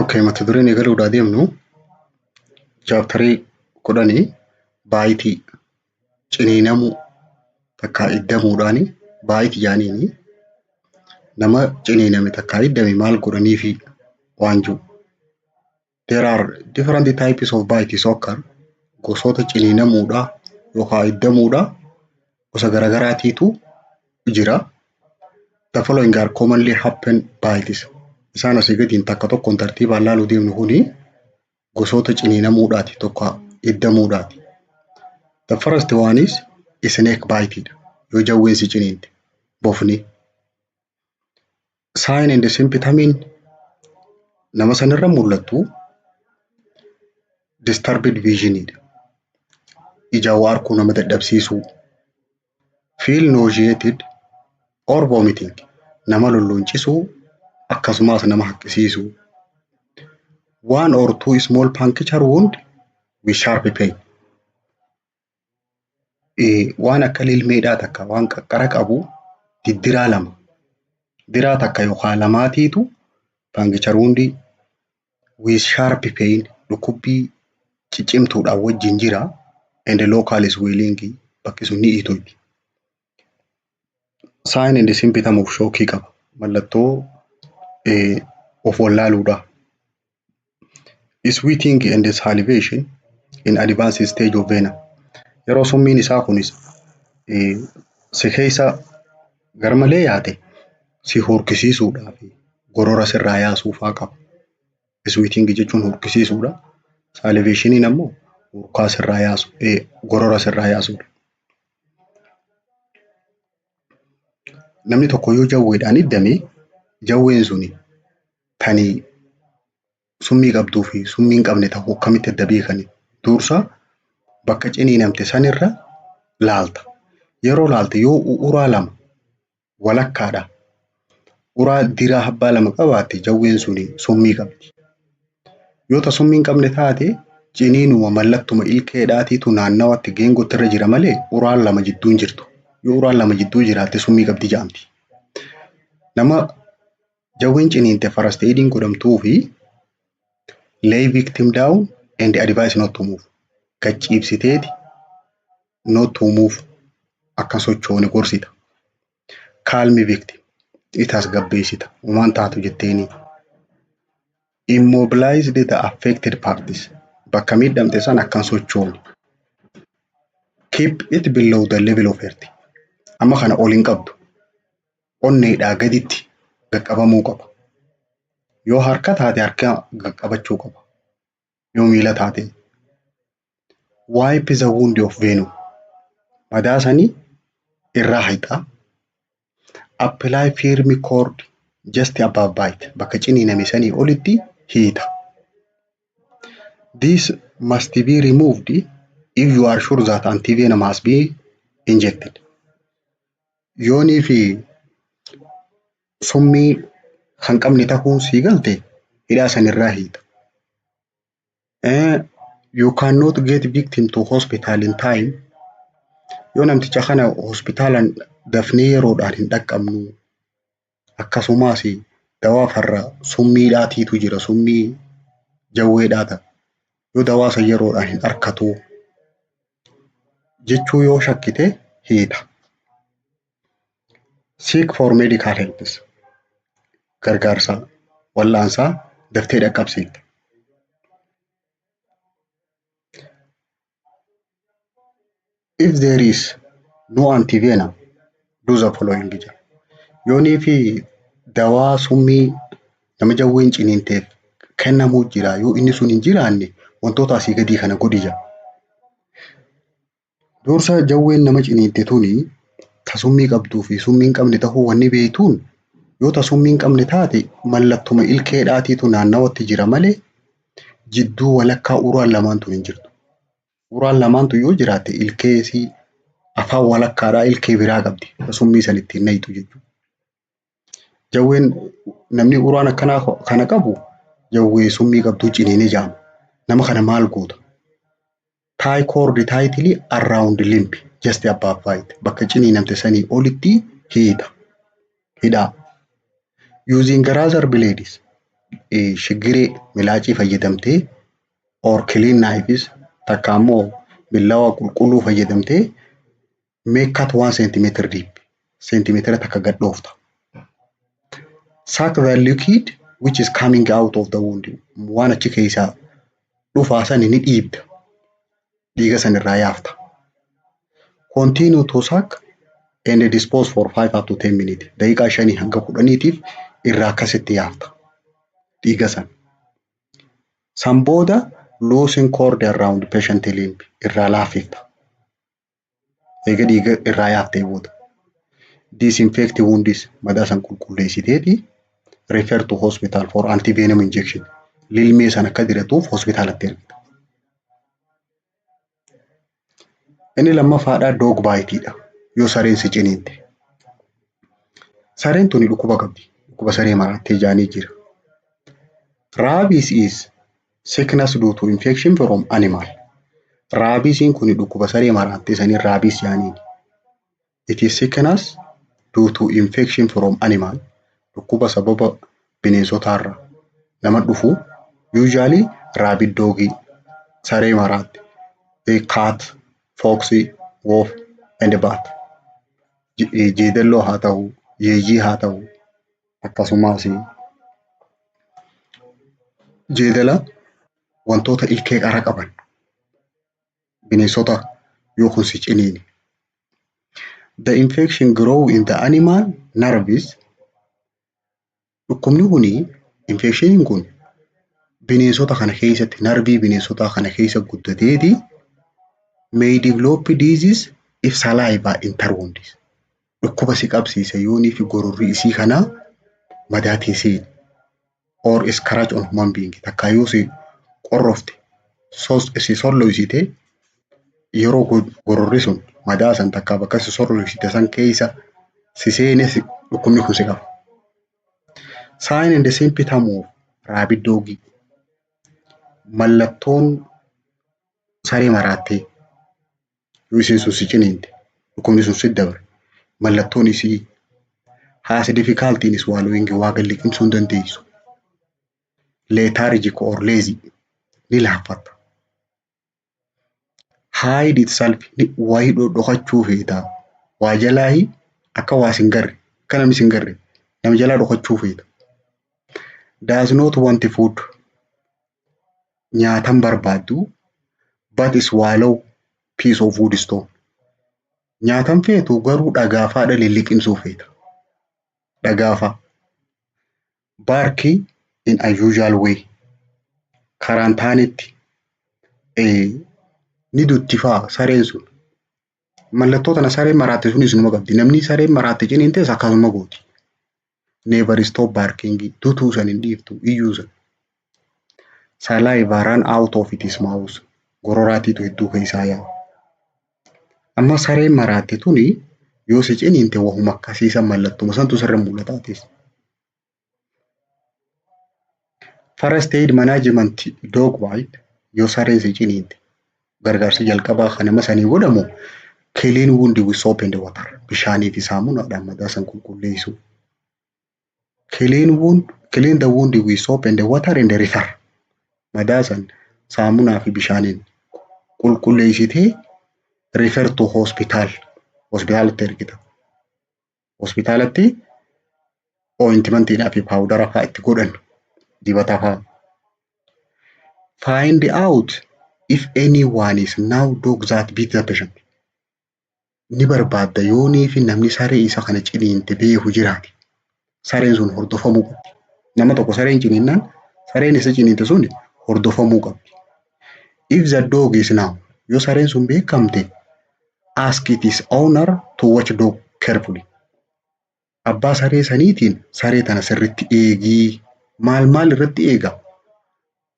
Okay, mata dureen eegaluudhaa deemnu chapterii 10 biteii ciniinamuu takkaa iddamuudhaani bite jaaniini nama ciniiname takkaa iddame maal godhaniifi waan jiru. There are different types of bites occur. Gosoota ciniinamuudhaa yookaan iddamuudhaa gosa garagaraatiitu jira. The following are commonly happen bites. Isaan asii gadiin takka tokkoon tartiibaan laaluu deemnu kuni gosoota ciniinamuudhaati tokko iddamuudhaati. The first one is snake bite dha. Yoo jawween si ciniinte bofni. Sign and symptomiin nama sanirra mul'attu disturbed vision dha. Ijaan waa arguu nama dadhabsiisuu. Feel nauseated or vomiting, nama lolloncisuu akkasumas nama haqqisiisuu. One or two small puncture wound with sharp pain. Waan akka lilmeedhaa takka waan qaqqara qabu diddiraa lama, diraa takka yookaan lamaatiitu puncture wound with sharp pain, dhukkubbii ciccimtuudhaan wajjin jira, and local swelling, bakki sun ni iitoyti. Sign and symptom of shockii qaba. Mallattoo of wallaaluudha. Sweating and salivation in advanced stage of venom. Yeroo summiin isaa kunis si keessa garmalee yaate si hurkisiisuudhaa fi gorora sirraa yaasuu faa qaba. Sweating jechuun hurkisiisuudha. Salivationiin ammoo hurkaa sirraa yaasu, gorora sirraa yaasuudha. Namni tokko yoo jawweedhaan iddame, jawween suni tani summii qabduu fi summii hin qabne ta'uu akkamitti adda beekani? Dursa bakka ciniinamte sanirra laalta. Yeroo laalte yoo uraa lama walakkaadha, uraa diraa abbaa lama qabaatte, jawween suni summii qabdi. Yoo ta summii hin qabne taate, ciniinuma mallattuma ilkeedhaatiitu naannawatti geengootti irra jira malee uraan lama jidduu hin jirtu. Yoo uraan lama jidduu jiraatte, summii qabdi jedhamti. Nama jawween ciniinte first aidiin godhamtuu fi lay victim down and advise not to move. Gad ciibsiteeti not to move, akka sochoone gorsita. Calm victim, itaas gabbeessita. Homaan taatu jetteeni. Immobilized the affected parties. Bakka miidhamte san akka hin sochoone. Keep it below the level of heart. Amma kana ol hin qabdu. Onneedhaa gaditti qaqqabamuu qaba. Yoo harka taate harka qaqqabachuu qaba. Yoo miila taate. Wipe the wound of venom. Madaa sanii irraa haqxaa. Apply firm cord just above bite. Bakka ciniiname sanii olitti hiita. This must be removed if you are sure that antivenom has been injected. Yoonii fi summii kan qabne ta'uun sii galte, hidhaa sanirraa hiita. You cannot get victim to hospital in time. Yoo namticha kana hospitaalaan dafnee yeroodhaan hin dhaqqabnu, akkasumas dawaa farra summiidhaatiitu jira, summii jawweedhaa ta'a. Yoo dawaa san yeroodhaan hin argatu jechuu yoo shakkite, hiita. Seek for medical help. Gargaarsa wal'aansaa daftee dhaqqabsiifta. If there is no antivenom, do the following jedha. Yoonii fi dawaa summii nama jawween ciniinteef kennamuu jira, yoo inni sun hin jiraanne, wantoota asii gadii kana godhi jedha. Dursa jawween nama ciniinte tuni ta summii qabduu fi summii hin qabne ta'uu wanni beektuun, yoo ta summii hin qabne taate, mallattuma ilkeedhaatiitu naannawatti jira malee jidduu walakkaa uraan lamaan tun hin jirtu. Uraan lamaan tun yoo jiraatte, ilkeesii afaan walakkaadhaa ilkee biraa qabdi. Summii san ittiin naqxu jechuudha. Jawween namni uraan akkanaa kana qabu jawwee summii qabduu ciniinee jedhama. Nama kana maal goota? Tie cord tightly around limb just above bite. Bakka ciniinamte sanii olitti hiita. Hidhaa. Using razor blades. Shigiree milaacii fayyadamtee or clean knives, takka ammoo billawa qulqulluu fayyadamtee, make cut 1 centimeter deep, seentimeetira 1 gad dhoofta. Suck the liquid which is coming out of the wound, waan achi keessaa dhufaa sani ni dhiibda. Dhiiga san irraa yaafta. Continue to suck and dispose for 5 up to 10 minutes. Daqiiqaa 5 hanga 10tiif irraa akkasitti yaafta. Dhiiga san. San booda loosen cord around patient limb, irraa laaffifta. Eega dhiiga irraa yaaftee booda. Disinfect wounds, madaa san qulqulleessiteeti, refer to hospital for antivenom injection. Lilmee san akka diratuuf hospitaalatti ergita. Inni lammaffaadhaa dog bite dha. Yoo sareen si ciniinte. Sareen tuni dhukkuba qabdi. Dhukkuba saree maraattee jaanii jira. Rabies is sickness due to infection from animal. Rabiesiin kun dhukkuba saree maraattee sanii rabies jaaniin. It is sickness due to infection from animal. Dhukkuba sababa bineensotaarraa nama dhufu, usually rabid dog, saree maraatte, cat, fox, wolf and bat. Jeedalloo haa ta'u, yeeyyii haa ta'u, akkasumas jeedala, wantoota ilkee qara qaban bineensota yoo kun si ciniine. The infection grow in the animal nerves. Dhukkubni kuni, infectioniin kun, bineensota kana keessatti, narvii bineensota kana keessa guddateeti, may develop disease if saliva enter wounds. Dhukkuba si qabsiisa yoonii fi gororri isii kanaa madaatiin seene or scratch on human being, takka yoo si qorrofte, si solloysite, yeroo gororri sun madaa san takka bakka si solloysite san keessa si seene dhukkubni kun si qaba. Sign and symptom of rabid dog, mallattoon saree maraattee yoo isiin sun si ciniinte dhukkubni sun si dabre, mallattoon isii has difficulty in swallowing, waa gad liqimsuu hin dandeessu. Lethargic or lazy, ni laaffatta. Hide itself, wayii dhokachuu feeta. Waa jalaahi akka waa sin garre, akka namni sin garre nama jalaa dhokachuu feeta. Does not want food, nyaatan barbaaddu, but swallow piece of wood stone. Nyaatan feetu garuu dhagaa faadha lilliqimsuu feeta. Dhagaa fa'a. Bark in unusual way. Karaan taanetti ni dutti fa'a sareen sun. Mallattoo tana sareen maraatte sunis numa qabdi. Namni sareen maraatte ciniintes akkasuma gooti. Never stop barking, dutuu san hin dhiiftu, iyyuu san. Saliva run out of its mouth. Gororaatiitu hedduu keessaa yaa'a. Amma sareen maraatte tuni yoo si ciniinte wahuma akkasiisan mallattuma santu sirra mul'ataatis. First aid management dog bite, yoo sareen si ciniinte gargaarsi jalqabaa kan nama sanii godhamu clean wound with soap and water, bishaanii fi saamunaadhaan madaa san qulqulleessuu. Clean wound, clean the wound with soap and water and refer. Madaa san saamunaa fi bishaaniin qulqulleessitee refer to hospital, hospitaalatti ergita. Hospitaalatti ointmentiidhaa fi powdera fa'aa itti godhan, dibata fa'aa. Find out if anyone is know dog that bit the patient. Ni barbaadda yoonii fi namni saree isa kana ciniinte beeku jiraate. Sareen sun hordofamuu qabdi. Nama tokko sareen ciniinnaan sareen isa ciniinte sun hordofamuu qabdi. If the dog is known, yoo sareen sun beekamte, ask its owner to watch dog carefully. Abbaa saree saniitiin saree tana sirritti eegii. Maal maal irratti eega?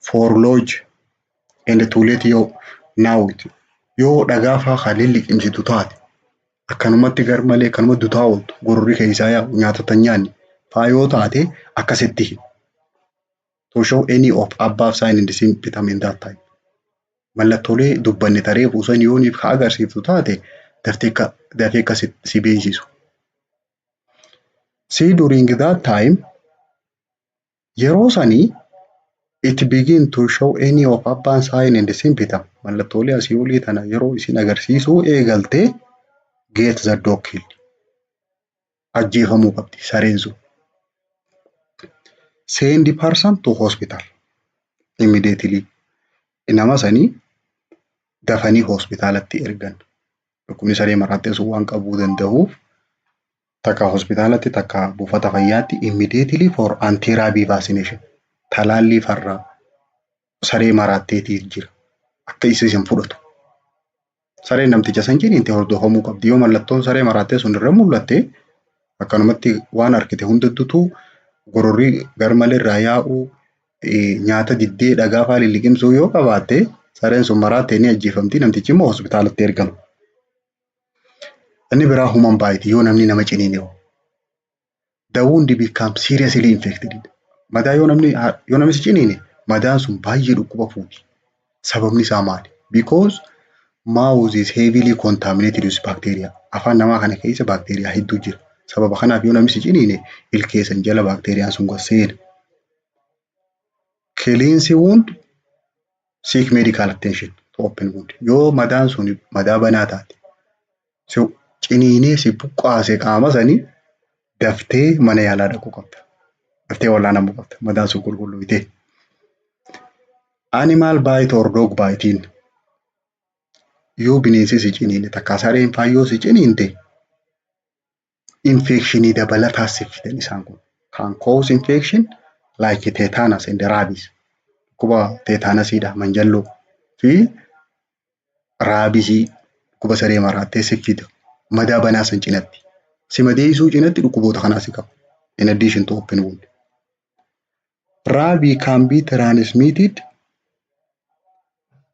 For lodge and to let you know it. Yoo dhagaa fa'aa kan lilliqimsitu taate, akkanumatti gar malee akkanuma dutaa ooltu, gororri keessaa yaa'u, nyaata hin nyaanne fa'aa yoo taate akkasitti himi. To show any of above sign and symptom in that time. Mallattoolee dubbanne taree buusan yooniif ka agarsiiftu taate daftee akka dafee akka si beeksisu. See during that time Yeroo sanii it begin to show any of above sign and symptom, mallattoolee asii olii tana yeroo isin agarsiisuu eegalte, get the dog killed. Ajjeefamuu qabdi sareen sun. Send person to hospital immediately. Nama sanii dafanii hospitaalatti ergan. Dhukkubni saree maraattee sun waan qabuu danda'uuf takka hospitaalatti, takka buufata fayyaatti, immediately for anti-rabies vaccination. Talaallii farra saree maraatteetiif jira. Akka isa isin fudhatu. Sareen namticha san ciniinte hordofamuu qabdi. Yoo mallattoon saree maraattee sun irra mul'atte, akkanumatti waan argite hundattutu gororri garmalee irraa yaa'uu, nyaata diddee, dhagaa fa'aa lilliqimsuu yoo qabaatte, sareen sun maraattee ni ajjeefamti, namtichi immoo hospitaalatti ergama. Inni biraa human bite, yoo namni nama ciniine hoo? The wound become seriously infected. Madaa yoo namni si ciniine, madaan sun baay'ee dhukkuba fuuti. Sababni isaa maali? Because mouth is heavily contaminated with bacteria. Afaan namaa kana keessa baakteeriyaa hedduu jira. Sababa kanaaf yoo namni si ciniine, ilkee san jala baakteeriyaan sun gad seena. Cleanse wound, seek medical attention to open wound. Yoo madaan sun madaa banaa taate, si ciniinee si buqqaase qaama sanii, daftee mana yaalaa dhaquu qabda. Daftee wal'aanamuu qabda madaan sun qulqulluutee. Animal bite or dog biting, yoo bineensi si ciniine, takka sareen faa yoo si ciniinte, infekshinii dabalataa si fidan isaan kun. Can cause infection like tetanus and rabies. Dhukkuba teetaanasiidha, manjalloo fi raabisii, dhukkuba saree maraattee si fida. Madaa banaa san cinatti. Si madeessuu cinatti dhukkuboota kanaa si qaba. In addition to open wound. Rabies can be transmitted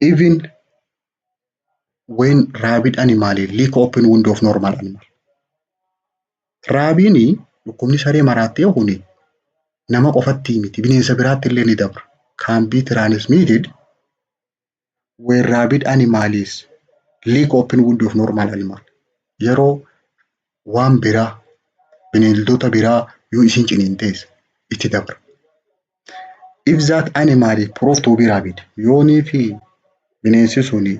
even when rabid animal lick open wound of normal animal. Raabiin, dhukkubni saree maraattee kuni, nama qofatti miti, bineensa biraatti illee ni dabra. Can be transmitted when rabid animal is lick open wound of normal animal. Yeroo waan biraa, bineeldota biraa yoo isin ciniintees itti dabra. If that animal is proved to be rabid, yoonii fi bineensi suni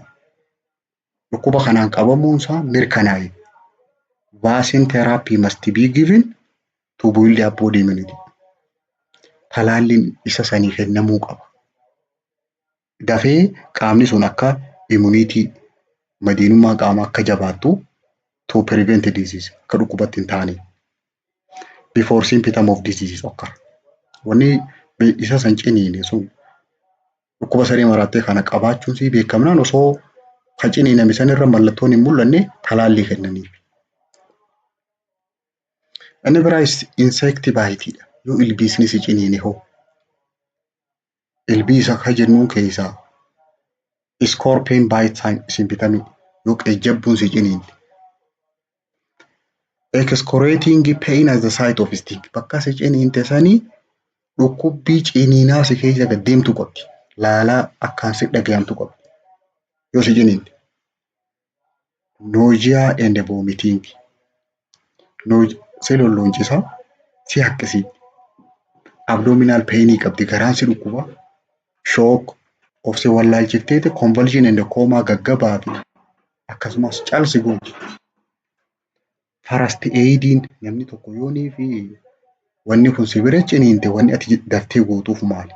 dhukkuba kanaan qabamuun isaa mirkanaa'e, vaccine therapy must be given to build up body immunity. Talaalliin isa sanii kennamuu qaba. Dafee qaamni sun akka immunity, madiinummaa qaamaa akka jabaattu, to prevent disease, akka dhukkubatti hin taane, before symptom of disease occur. Wanni isa san ciniine sun dhukkuba saree maraattee kana qabaachuun sii beekamnaan, osoo ka ciniiname sanirra mallattoon hin mul'anne, talaallii kennaniif. Inni biraa insect biteidha. Yoo ilbiisni si ciniine hoo? Ilbiisa ka jennuun keessaa scorpion bite symptom, yoo qeejjabbuun si ciniinte. Excruciating pain at the site of sting. Bakka si ciniinte sanii dhukkubbii ciniinaa si keessa gad deemtu qabdi. Laalaa akkaan si dhagayamtu qabdi. Yoo si ciniinte. Nausea and vomiting. Si lolloonchisa, si haqqisiiti. Abdominal painii qabdi, garaan si dhukkuba. Shock of si wallaalchifteeti, convulsion and coma, gaggabaa fi akkasumas calsi gooti. First aidiin, namni tokko yoonii fi wanni kun si bira ciniinte, wanni ati daftee gootuuf maali?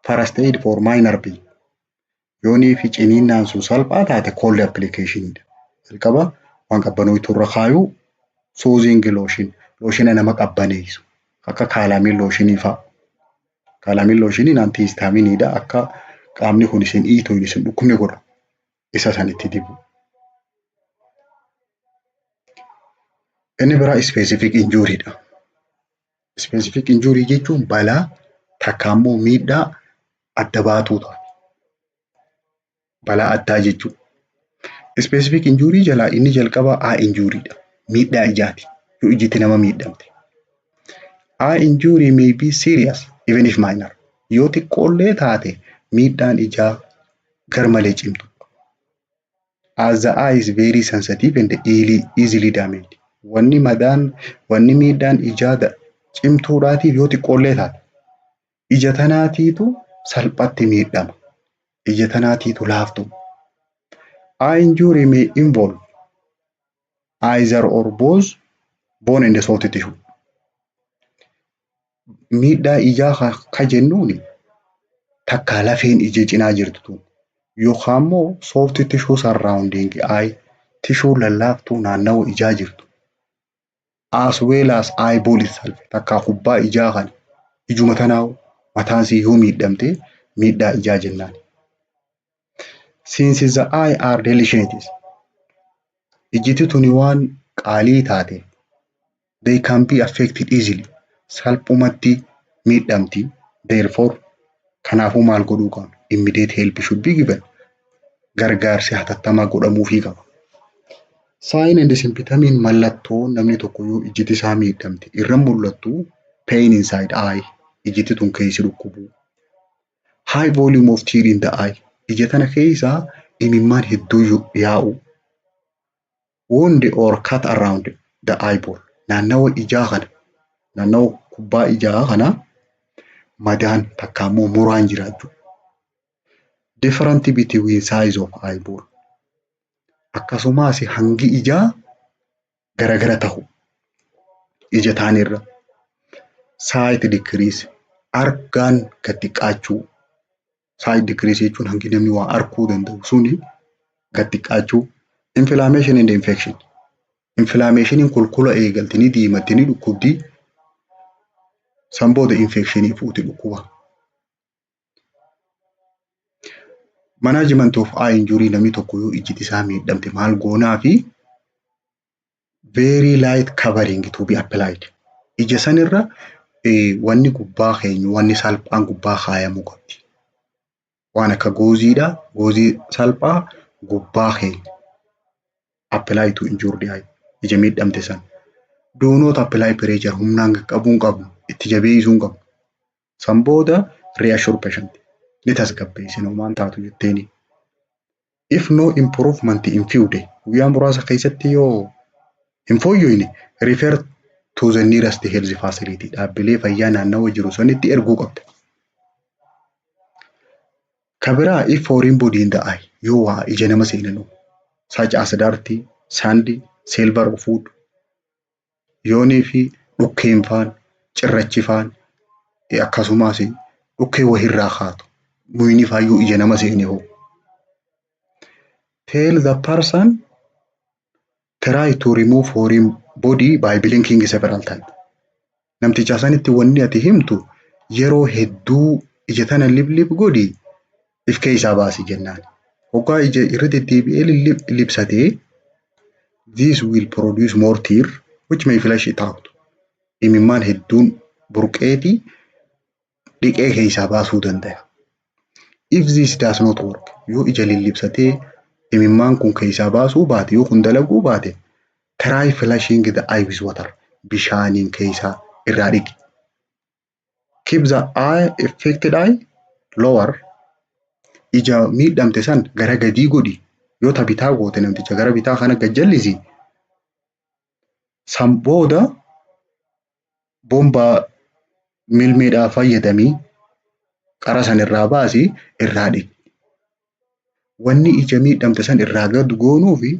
First aid for minor pain. Yoonii fi ciniinnaan sun salphaa taate, cold application dha. Jalqaba waan qabbanootu irra kaayuu, soothing lotion, looshina nama qabbaneessu akka calamine lotionii fa'a. Calamine lotioniin antihistamineiidha, akka qaamni kun isin dhiitu, isin dhukkubne godha. Isa sanitti dibu. Inni biraa specific injuryidha. Specific injury jechuun balaa takka immoo miidhaa adda baatuu taate. Balaa addaa jechuudha. Specific injury jalaa inni jalqabaa eye injuryidha. Miidhaa ijaati. Yoo ijji nama miidhamte. Eye injury may be serious even if minor. Yoo xiqqoollee taate, miidhaan ijaa garmalee cimtu. As the eye is very sensitive and easily damaged. Wanni madaan, wanni miidhaan ijaa cimtuudhaatiif, yoo xiqqoollee taate, Ija tanaatiitu salphatti miidhama. Ija tanaatiitu laaftu. Eye injury may involve either or both bone and soft tissue. Miidhaa ijaa ka jennuun takkaa lafeen ija cinaa jirtu tun yookaan immoo soft tissue surrounding eye, tissue lallaaftuu naannawa ijaa jirtu, as well as eyeball itself, takkaa kubbaa ijaa kana, ijuma tanaa mataan isii yoo miidhamte miidhaa ijaa jennaan. Since the eye are delicate, ijjiti tuni waan qaalii taate, they can be affected easily, salphumatti miidhamti. Therefore, kanaafuu maal godhuu qabna? Immediate help should be given. Gargaarsi hatattamaa godhamuufii qaba. Sign and symptomiin, mallattoo namni tokko yoo ijjiti isaa miidhamte irra mul'attu, pain inside eye, ijjiti tun keessi dhukkubuu. High volume of tear in the eye, ija tana keessaa imimmaan hedduu yaa'u. Wound or cut around the eyeball, naannawa ijaa kana, naannawa kubbaa ijaa kana madaan takka immoo muraan jiraachuu. Different between size of eyeball, akkasumas hangi ijaa garagara ta'u ija taanirra. Sight decrease, argaan gad xiqqaachuu. Sight decrease jechuun hangi namni waa arguu danda'u suni gad xiqqaachuu. Inflammation and infection. Inflammationiin kulkula eegalti, ni diimatti, ni dhukkubdi. San booda infectionii fuuti dhukkuba. Management of eye injury, namni tokko yoo ijjiti isaa miidhamte maal goonaa fi? Very light covering to be applied. Ija sanirra wanni gubbaa keenyu, wanni salphaan gubbaa kaayamuu qabdi. Waan akka gauzeiidha. Gauze salphaa gubbaa keenya. Apply to injured eye. Ija miidhamte sana. Do not apply pressure, humnaan qaqqabuu hin qabnu. Itti jabeessuu hin qabnu. San booda reassure patient. Ni tasgabbeessina, homaan taatu jetteeni. If no improvement in few day, guyyaa muraasa keessatti yoo hin fooyyofne, refer to the nearest health facility, dhaabbilee fayyaa naannawa jiru sanitti erguu qabda. Ka biraa, if foreign body in the eye, yoo waa ija nama seenan, such as dirt, sand, silver or food, yoonii fi dhukkeen faan, cirrachi faan, akkasumas dhukkee wahirraa kaatu muyni faan yoo ija nama seene hoo. Tell the person try to remove foreign body by blinking several times. Namticha sanitti wanni ati himtu yeroo hedduu ija tana liblib godhi, if keessaa baasi jennaan. Hoggaa ija irra deddeebi'ee libsatee, this will produce more tear which may flush it out. Imimmaan hedduun burqeeti dhiqee keessaa baasuu danda'a. If this does not work, yoo ija lillibsatee imimmaan kun keessaa baasuu baate, yoo kun dalaguu baate, try flushing the eye with water, bishaaniin keessaa irraa dhiqi. Keep the eye affected eye lower, ija miidhamte san gara gadii godhi. Yoo ta bitaa goote namticha gara bitaa kana gad jallisi. San booda bombaa milmeedhaa fayyadamii qara san irraa baasi, irraa dhiqi. Wanni ija miidhamte san irraa gad goonuufi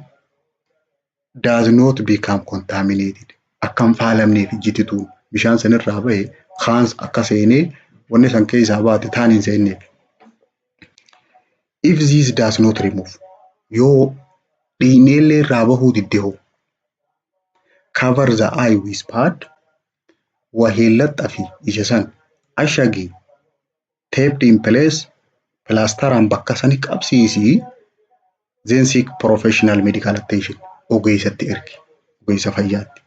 does not become contaminated. Akka hin faalamneef, ijjiti tun bishaan san irraa bahe kaans akka seenee wanni san keessaa baate taan hin seenneef. If this does not remove, yoo dhiineellee irraa bahuu didde hoo, cover the eye with pad, wahiin laxxafi ija san ashagi, taped in place, pilaasteraan bakka sani qabsiisii, then seek professional medical attention, ogeessatti ergi, ogeessa fayyaatti.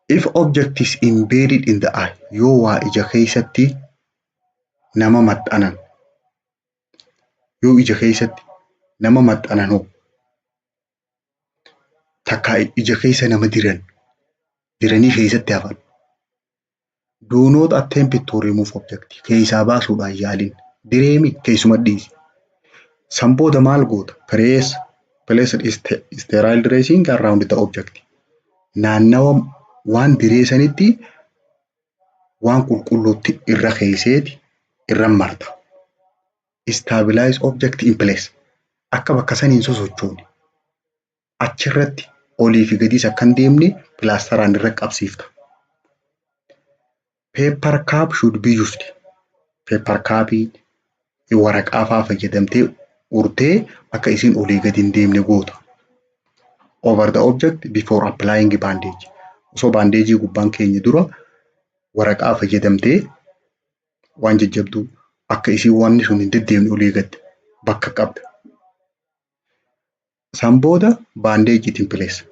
If object is embedded in the eye, yoo waa ija keessatti nama maxxanan, yoo ija keessatti nama maxxanan hoo, takka ija keessa nama diran, diranii keessatti hafan. Do not attempt to remove object, keessaa baasuudhaan yaalin, direemi keessuma dhiisi. San booda maal goota? Place sterile dressing around the object. Naannawa waan diree sanitti Waan qulqulluutti irra keesseeti irra marta. Stabilize object in place. Akka bakka saniin sosochoone, achirratti olii fi gadiis akka hin deemne pilaasteraan irra qabsiifta. Paper cap should be used. Paper capii, waraqaa fa'aa fayyadamtee urtee akka isiin olii gadi hin deemne goota. Over the object before applying bandage. Osoo baandeejii gubbaan keenya dura waraqaa fayyadamtee waan jajjabduu akka isiin wanni sun hin deddeemne olii gadi bakka qabda. San booda bandage in place,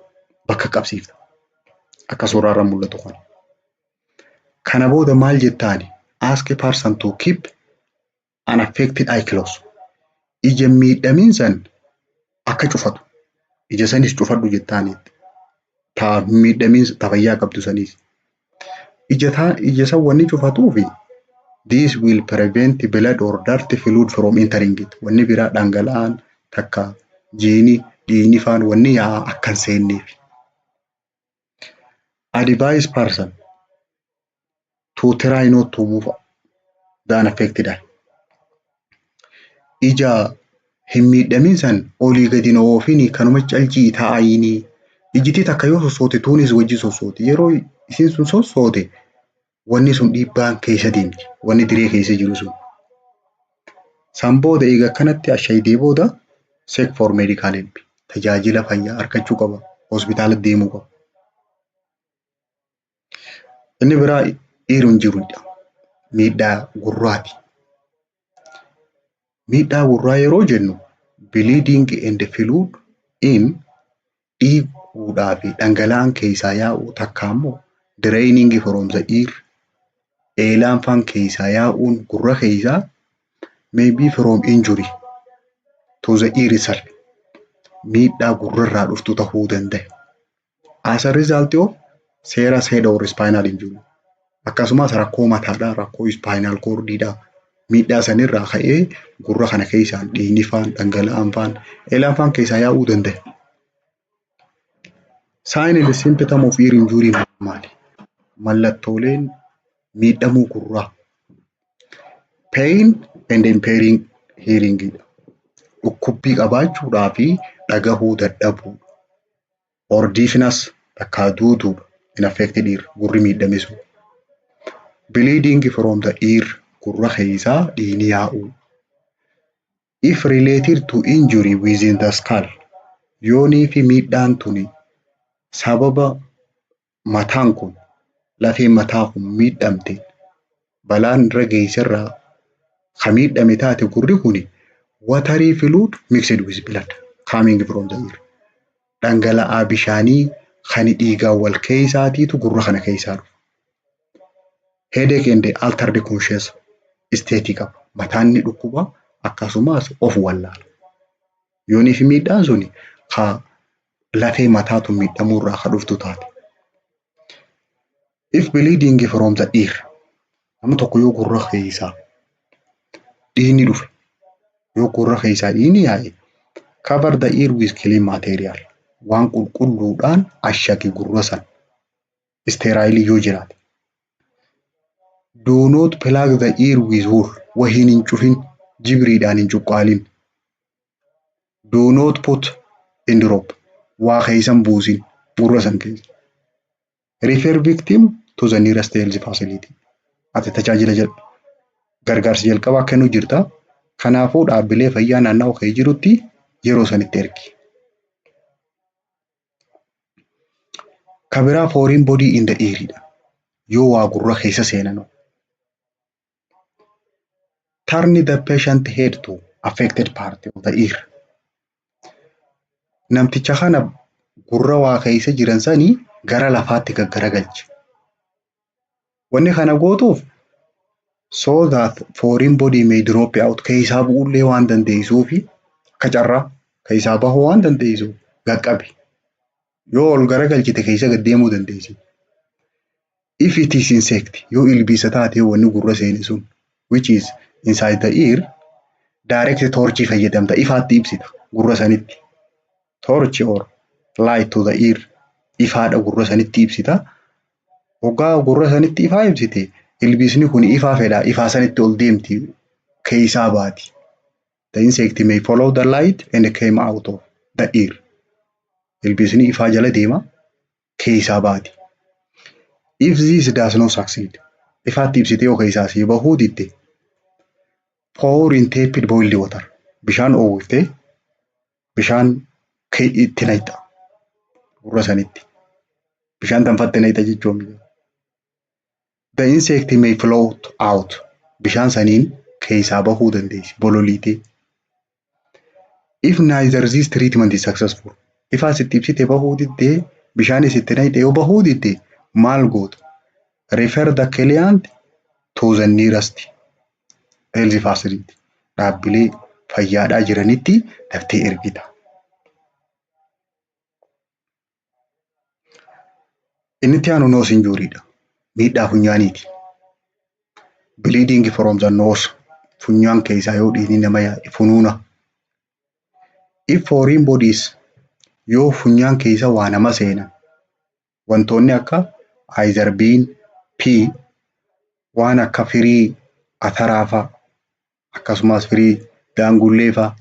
bakka qabsiifta. Akka suuraa irraa mul'atu kana. Kana booda maal jettaani? Ask a person to keep unaffected eye close. Ija miidhamiin san akka cufatu. Ija sanis cufadhu jettaaniitti. Ta miidhamiin ta fayyaa qabdu sanis. Ija san wanni cufatuufi, this will prevent blood or dirty fluid from entering it. Wanni biraa dhangala'aan takka jiini dhiigni faan wanni yaa'aa akka hin seenneef. Advise person to try not to move the unaffected eye. Ija hin miidhamin san olii gadi hin oofini, kanuma calcii taa'inii. Ijiti takka yoo sossoote tuunis wajji sossooti. Yeroo isiin sun sossoote wanni sun dhiibbaan keessa deemti. Wanni diree keessa jiru sun. San booda eega akkanatti ashayidee booda seek for medical help. Tajaajila fayyaa argachuu qaba. Hospitaala deemuu qaba. Inni biraa ear injuryidha. Miidhaa gurraati. Miidhaa gurraa yeroo jennu, bleeding and fluid in, dhiiguudhaa fi dhangala'aan keessaa yaa'u, takka immoo draining from the ear, eelaan faan keessaa yaa'uun gurra keessaa, may be from injury to the ear itself, miidhaa gurrarraa dhuftu ta'uu danda'a. As a result of serious head or spinal injury, akkasumas rakkoo mataadhaa, rakkoo spinal cordiidhaa, miidhaa sanirraa ka'ee gurra kana keessaan dhiigni faan, dhangala'aan faan, eelaan faan keessaa yaa'uu danda'a. Sign and symptom of ear injury maali? Mallattooleen miidhamuu gurraa. Pain and impairing hearing dha. Dhukkubbii qabaachuudhaa fi dhagahuu dadhabuu. Or deafness, takkaa duutuudha, in affected ear, gurri miidhame sun. Bleeding from the ear, gurra keessaa dhiigni yaa'uu. If related to injury within the skull, yoonii fi miidhaan tuni sababa mataan kun, lafeen mataa kun miidhamte, balaan irra geesserraa ka miidhame taate gurri kuni, watery fluid mixed with blood coming from the ear. Dhangala'aa bishaanii kan dhiigaan wal keessaatiitu gurra kana keessaa dhufa. Headache and altered conscious state qaba. Mataan ni dhukkuba, akkasumas of wallaala. Yoonii fi miidhaan suni ka lafee mataatu miidhamuurraa ka dhuftu taate. If bleeding from the ear, nama tokko yoo gurra keessaa dhiigni dhufe, yoo gurra keessaa dhiigni yaa'e, cover the ear with clean material, waan qulqulluudhaan ashagi gurra san, sterile yoo jiraate. Do not plug the ear with wool, wahiin hin cufin, jibriidhaan hin cuqqaalin. Do not put in drop, waa keessan buusin gurra san keessa. Refer victim to the nearest health facility. Ati tajaajila gargaarsa jalqabaa kennuu jirta. Kanaafuu dhaabbilee fayyaa naannawaa kee jirutti yeroo sanitti ergi. Ka biraa foreign body in the ear dha. Yoo waa gurra keessa seenan. Turn the patient head to affected part of the ear. Namticha kana gurra waa keessa jiran sanii gara lafaatti gaggaragalchi. Wanni kana gootuuf, so that foreign body may drop out, keessaa bu'ullee waan dandeessuufi, akka carraa keessaa bahuu waan dandeessuuf qaqqabi. Yoo ol garagalchite keessa gad deemuu dandeessi. If it is insect, yoo ilbiisa taate wanni gurra seene sun, which is inside the ear, direct torch fayyadamta, ifaatti ibsita gurra sanitti. Torch or light to the ear, ifaadha gurra sanitti ibsita. Hoggaa gurra sanitti ifaa ibsite Ilbiisni kun ifaa fedha, ifaa sanitti ol deemti, keessaa baati. The insect may follow the light and came out of the ear. Ilbiisni ifaa jala deema, keessaa baati. If this does not succeed, ifaatti ibsitee yoo keessaa sii bahuu didde, pour in tepid boiled water. Bishaan oowwiftee bishaan itti naqxa gurra sanitti. Bishaan danfatti naqxa jechuun. The insect may float out. Bishaan saniin keessaa bahuu dandeessi bololiitee. If neither this treatment is successful, ifaas itti ibsite bahuu diddee, bishaanis itti naqxe yoo bahuu didde, maal goota? Refer the client to the nearest health facility. Dhaabbilee fayyaadhaa jiranitti daftee ergita. Inni itti aanu nose injuryidha. Miidhaa funyaaniiti. Bleeding from the nose. Funyaan keessaa yoo dhiigni nama yaa'e, funuuna. If foreign bodies, yoo funyaan keessa waa nama seenan, wantoonni akka either bean, pea, waan akka firii ataraa fa'a, akkasumas firii daangullee fa'a.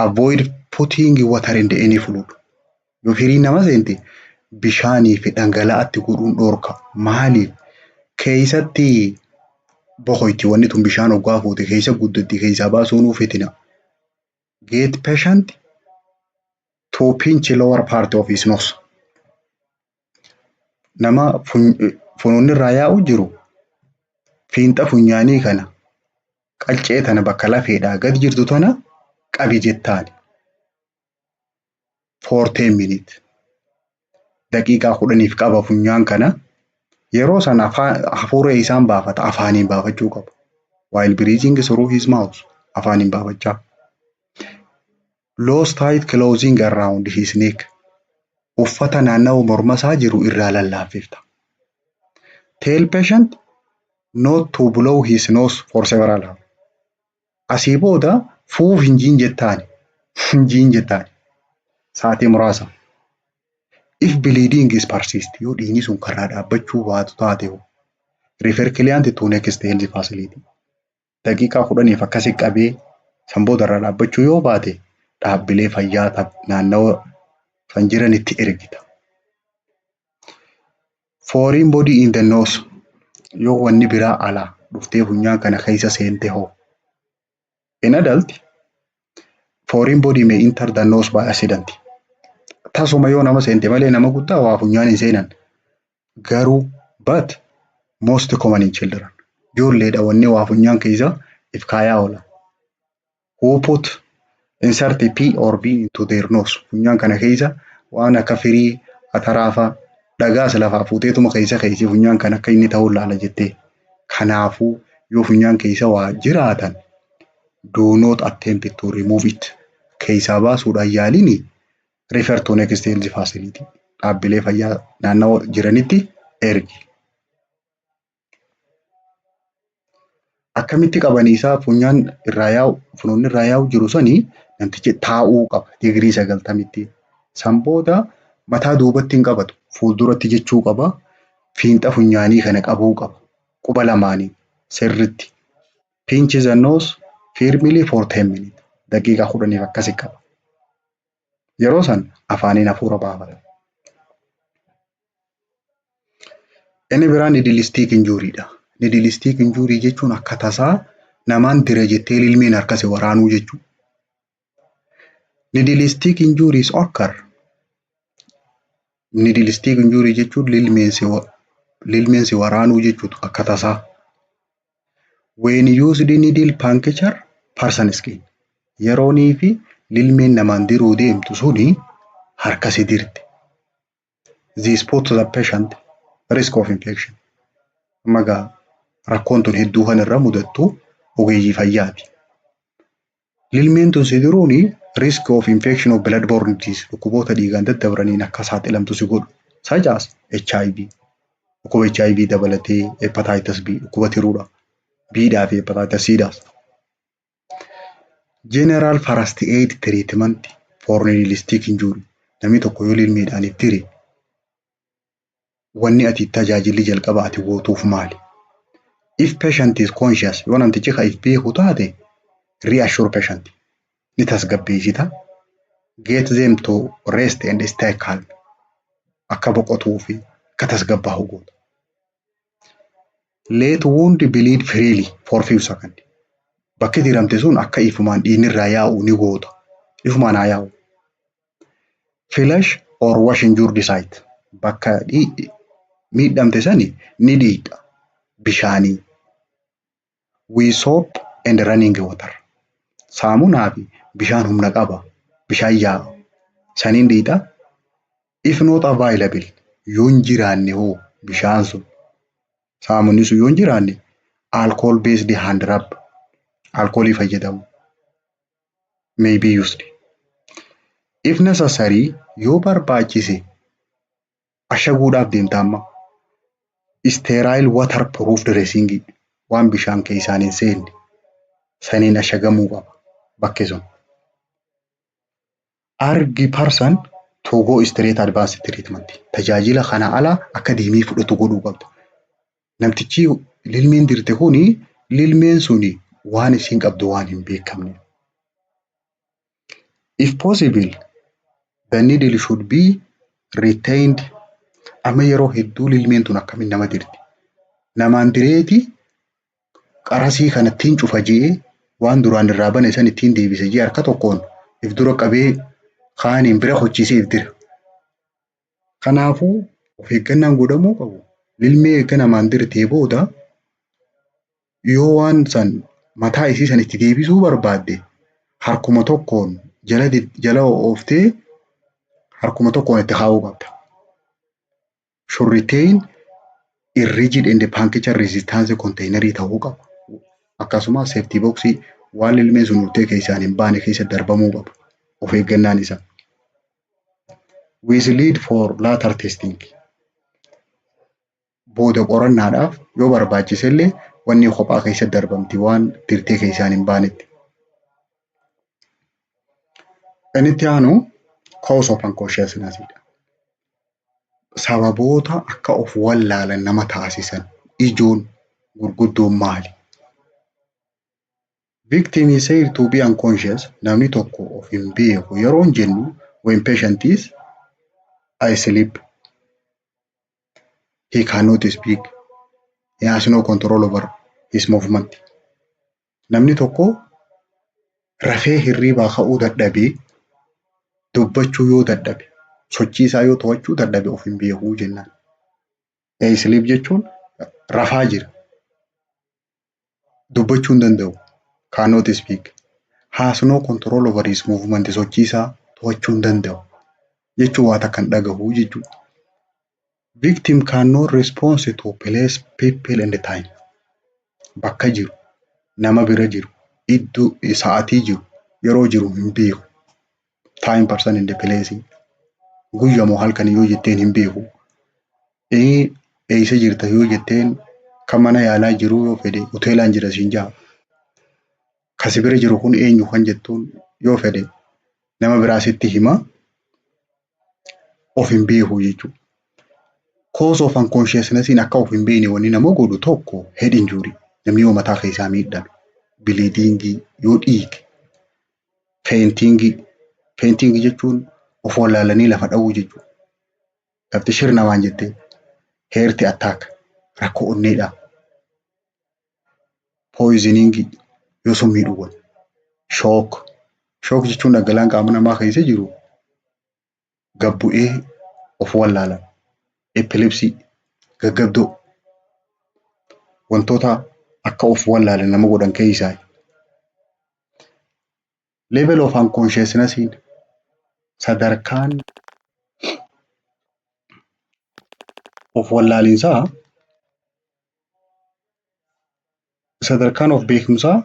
Avoid putting water in the any fluid. Yoo firii nama seente, bishaanii fi dhangala'aatti godhuun dhoorka. Maaliif? Keessatti boqoyti wanni tun, bishaan hoggaa fuute keessa guddatti, keessaa baasuun fitina. Get patient to pinch lower part of his nose. Nama funuunni irraa yaa'u jiru fiinxa funyaanii kana, qaccee tana, bakka lafeedhaa gad jirtu tana qabi jettaani. For 10 minutes. Daqiiqaa 10f qaba funyaan kana. Yeroo sana hafuura isaan baafata, afaaniin baafachuu qaba. While breathing through his mouth, afaaniin baafachaa. Loose tight clothing around his neck. Uffata naannawa morma isaa jiru irraa lallaaffifta. Tell patient not to blow his nose for several hours. Asii booda fuuf hin jiin jettaani. Hin jiin jettaani. Sa'aatii muraasa. If bleeding is persist, yoo dhiigni sun karaa dhaabbachuu baatu taate, refer client to next health facility. Daqiiqaa 10f akkasi qabee san booda irraa dhaabbachuu yoo baate, dhaabbilee fayyaa naannawa san jiranitti ergita. Foreign body in the nose, yoo wanni biraa alaa dhuftee funyaan kana keessa seente hoo? In adult, foreign body may enter the nose by accident. Tasuma yoo nama seente malee nama guddaa waa funyaan hin seenan. Garuu but most common in children. Ijoolleedha wanni waa funyaan keessa if kaayaa oola. Who put insert P or B into their nose. Funyaan kana keessa waan akka firii ataraa fa'a, dhagaas lafaa fuuteetuma keessa keessi funyaan kana akka inni ta'uu laala jettee. Kanaafuu yoo funyaan keessa waa jiraatan, do not attempt to remove it. Keessaa baasuudhaan yaalini, refer to next health facility. Dhaabbilee fayyaa naannawa jiranitti ergi. Akkamitti qabanii isaa funyaan irraa yaa'u, funuunni irraa yaa'u jiru sanii, namtichi taa'uu qaba digirii 90tti. San booda mataa duubatti hin qabatu, fuulduratti jechuu qaba. Fiinxa funyaanii kana qabuu qaba. Quba lamaanii sirritti. Pinch the nose firmly for 10 minutes. Daqiiqaa 10f akkasi qaba. Yeroo san afaaniin hafuura baafata. Inni biraan needle stick injuryidha. Needle stick injury jechuun akka tasaa namaan dira jettee lilmeen harkasi waraanuu jechuudha. Needle stick injuries occur. Needle stick injury jechuun lilmeen si waraanuu jechuudha akka tasaa. When used needle puncture person skin. Yeroonii fi lilmeen namaan diruu deemtu suni harka si dirti. This put the patient risk of infection. Amma egaa rakkoon tun hedduu kan irra mudattu ogeeyyii fayyaati. Lilmeen tun si diruuni risk of infection of blood borne disease, dhukkuboota dhiigaan daddabraniin akka saaxilamtu si godhu. Such as HIV, dhukkuba HIV dabalatee, hepatitis B, dhukkuba tiruudha. Bdhaa fi hepatitis Cdhaas. General first aid treatment for needle stick injury. Namni tokko yoo lilmeedhaan itti dire Wanni ati tajaajilli jalqaba ati gootuuf maali? If patient is conscious, yoo namtichi kan if beeku taate, reassure patient, ni tasgabbeessita. Get them to rest and stay calm. Akka boqotuu fi akka tasgabbaa'u goota. Let wound bleed freely for few seconds. Bakki diramte sun akka ifumaan dhiigni irraa yaa'u ni goota. Ifumaan haa yaa'u. Flush or wash injured site. Bakka miidhamte sani ni dhiiqa bishaanii. With soap and running water. Saamunaa fi bishaan humna qaba. Bishaan yaa'a. Saniin dhiixa. If not available, yoo hin jiraanne hoo, bishaan sun, saamunni sun yoo hin jiraanne, alcohol based hand rub, alkoolii fayyadamu, may be used. If necessary, yoo barbaachise, ashaguudhaaf deemta amma. Sterile waterproof dressing, waan bishaan keessaan hin seenne saniin ashagamuu qaba bakki sun. Urge person to go straight advanced treatment. Tajaajila kana ala akka deemee fudhatu godhuu qabda. Namtichi lilmeen dirte kuni, lilmeen suni waan isiin qabdu waan hin beekamne. If possible, the needle should be retained. Amma yeroo hedduu lilmeen tun akkamiin nama dirti? Namaan direeti qarasii kana ittiin cufa jee, waan duraan irraa bane san ittiin deebise jee, harka tokkoon if dura qabee kaaniin bira hochiisee if dira. Kanaafuu of eeggannaan godhamuu qabu. Lilmee eegga namaan dirtee booda, yoo waan san mataa isii san itti deebisuu barbaadde, harkuma tokkoon jala jala ooftee harkuma tokkoon itti kaa'uu qabda. Should retain in rigid and puncture resistance container ta'uu qaba. Akkasumas safety box, waan lilmeen sun urtee keessaan hin baane keessa darbamuu qaba. Of eeggannaan isaa. With lid for later testing. Booda qorannaadhaaf yoo barbaachise illee wanni kophaa keessa darbamti waan dirtee keessaan hin baanetti. Inni itti aanu cause of unconsciousness dha. Sababoota akka of wallaalan nama taasisan ijoon gurguddoon maali? Victim is said to be unconscious, namni tokko of hin beeku yeroo jennu, when patient is asleep, he cannot speak, he has no control over his movement. Namni tokko rafee hirribaa ka'uu dadhabee, dubbachuu yoo dadhabe, sochii isaa yoo to'achuu dadhabe, of hin beekuu jennaan. Asleep jechuun rafaa jira. Dubbachuu hin danda'u. Cannot speak. Has no control over his movement, sochii isaa to'achuu hin danda'u. Jechuun waa takka hin dhagahu jechuudha. Victim cannot respond to place, people and time. Bakka jiru, nama bira jiru, iddoo, sa'aatii jiru, yeroo jiru hin beeku. Time, person and place. Guyyaa moo halkan yoo jetteen hin beeku. Eessa jirta yoo jetteen, kan mana yaalaa jiru yoo fedhe hoteelaan jira siin jedha. Kasi bira jiru kun eenyu kan jettuun yoo fedhe nama biraa sitti hima, of hin beeku jechuudha. Cause of unconsciousness, akka of hin beekne wanni nama godhu tokko, head injury, namni yoo mataa keessaa miidhame, bleeding, yoo dhiige, fainting. Fainting jechuun of wallaalanii lafa dha'uu jechuudha. Lafti shirna waan jettee, heart attack, rakkoo onneedhaa. Poisoning, yoo summii dhugan. Shock. Shock jechuun dhangala'aan qaama namaa keessa jiru gad bu'ee of wallaalan. Epilepsy, gaggabdoo, wantoota akka of wallaalan nama godhan keessaa. Level of unconsciousness, sadarkaan of wallaalinsaa, sadarkaan of beekumsaa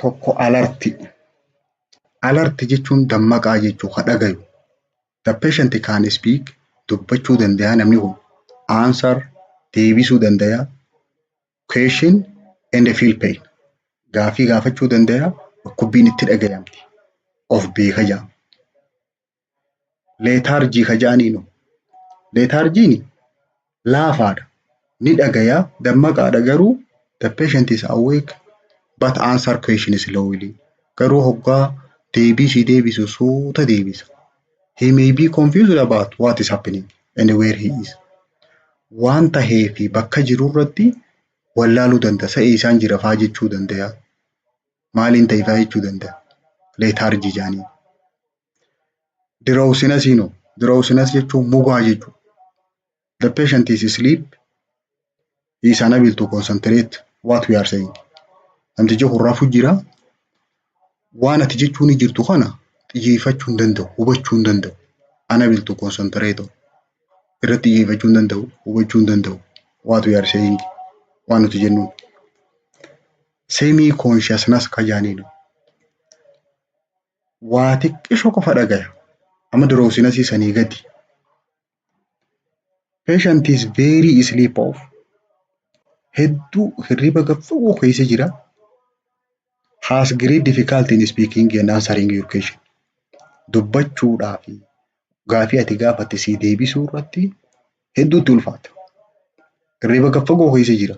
tokko alert. Alert jechuun dammaqaa jechuu, ka dhagayu. The patient can speak, dubbachuu danda'a namni kun. Answer, deebisuu danda'a. Question and feel pain. Gaafii gaafachuu danda'a. Dhukkubbiin itti dhagayamti. Of beeka jedhama. Lethargy ka jedhaniinu Lethargyn laafaadha. Ni dhagayaa, dammaqaadha, garuu the patient is awake but answer question slowly. Garuu hoggaa deebii si deebisu suuta deebisa. He may be confused about what is happening and where he is. Waan tahee fi bakka jiru irratti wallaaluu danda'a. Sa'ee isaan jira faa jechuu danda'a. Maaliin ta'e faa jechuu danda'a. Lethargy jedhanii. Drowsiness no. Drowsiness jechuun mugaa jechuudha. The patient is asleep. He is unable to concentrate what we are saying. Namtichi kun rafu jira. Waan ati jechuun jirtu kana xiyyeeffachuu hin danda'u, hubachuu hin danda'u. Unable to concentrate. Irratti xiyyeeffachuu hin danda'u, hubachuu hin danda'u. What we are saying. Waan nuti jennuun. Semi consciousness ka jaaniinu. Waa xiqqishoo qofa dhagaya. Amma drowsiness sanii gadi. Patient is very sleep off. Hedduu hirriba gad fagoo keessa jira. Has great difficulty in speaking and answering your question. Dubbachuudhaa fi gaafii ati gaafatte sii deebisuu irratti hedduutti ulfaata. Hirriba gad fagoo keessa jira.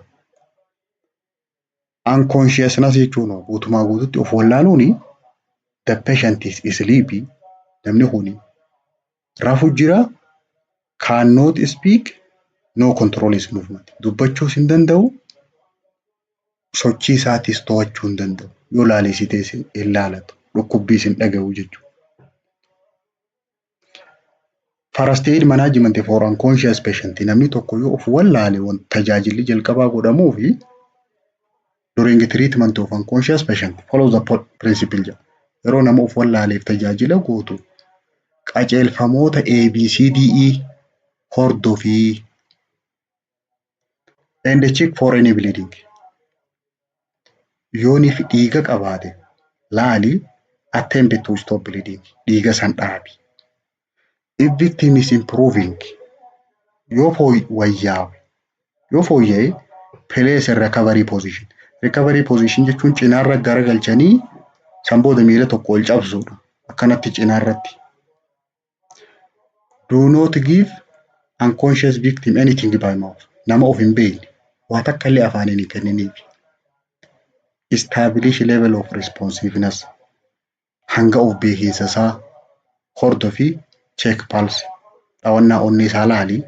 Unconsciousness jechuun guutumaa guututti of wallaaluuni, the patient is sleepy. Namni kun rafu jira, cannot speak, no control his movement. Dubbachuus hin danda'u, sochii isaatis to'achuu hin danda'u. Yoo laalessitees hin laalatu, dhukkubbiis hin dhaga'u jechuudha. First aid management for unconscious patient. Namni tokko yoo of wallaale, tajaajilli jalqabaa godhamuufi during treatment of unconscious patient, follow the principle jedha. Yeroo nama of wallaaleef tajaajila gootu qajeelfamoota ABCDE hordofii and check for any bleeding. Yooniif dhiiga qabaate laali, attempt to stop bleeding, dhiiga san dhaabi. If victim is improving, yoo wayyaa'e, yoo fooyya'e, place in recovery position. Recovery position jechuun cinaarra garagalchanii san booda miila tokko ol cabsuudha. Akkanatti cinaarratti. Do not give unconscious victim anything by mouth. Nama of hin beekne waa takka illee afaaniin hin kenniniif. Establish level of responsiveness. Hanga of beekinsa isaa hordofi, check pulse. Dhawannaa onnee isaa laali.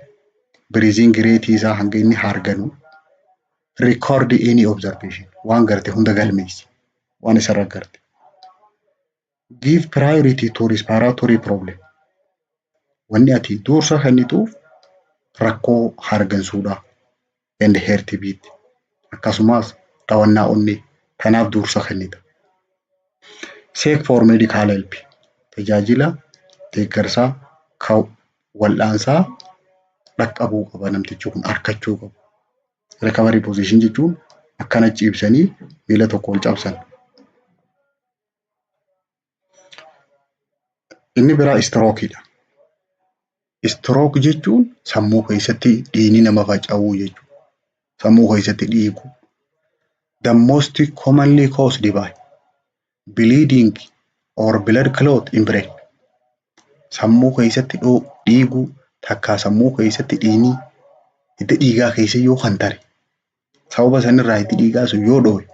Breathing rate isaa, hanga inni harganu. Record any observation. Waan garte hunda galmeessi. Waan isarra garte. Give priority to respiratory problem. Wanni ati dursa kennituuf rakkoo hargansuudha. And heartbeat. Akkasumas dhawannaa onnee kanaaf dursa kennita. Seek for medical help. Tajaajila deeggarsaa kan wal'aansaa dhaqqabuu qaba, namtichi kun arkachuu qaba. Recovery position jechuun akkana ciibsanii miila tokko ol cabsan. Inni biraa strokeiidha. Stroke jechuun sammuu keessatti dhiigni nama faca'uu jechuudha. Sammuu keessatti dhiigu. The most commonly caused by bleeding or blood clot in brain. Sammuu keessatti dhiiguu, takkaa sammuu keessatti dhiigni hidda dhiigaa keessa yoo kan tare, sababa sanirraa hiddi dhiigaa sun yoo dhohe,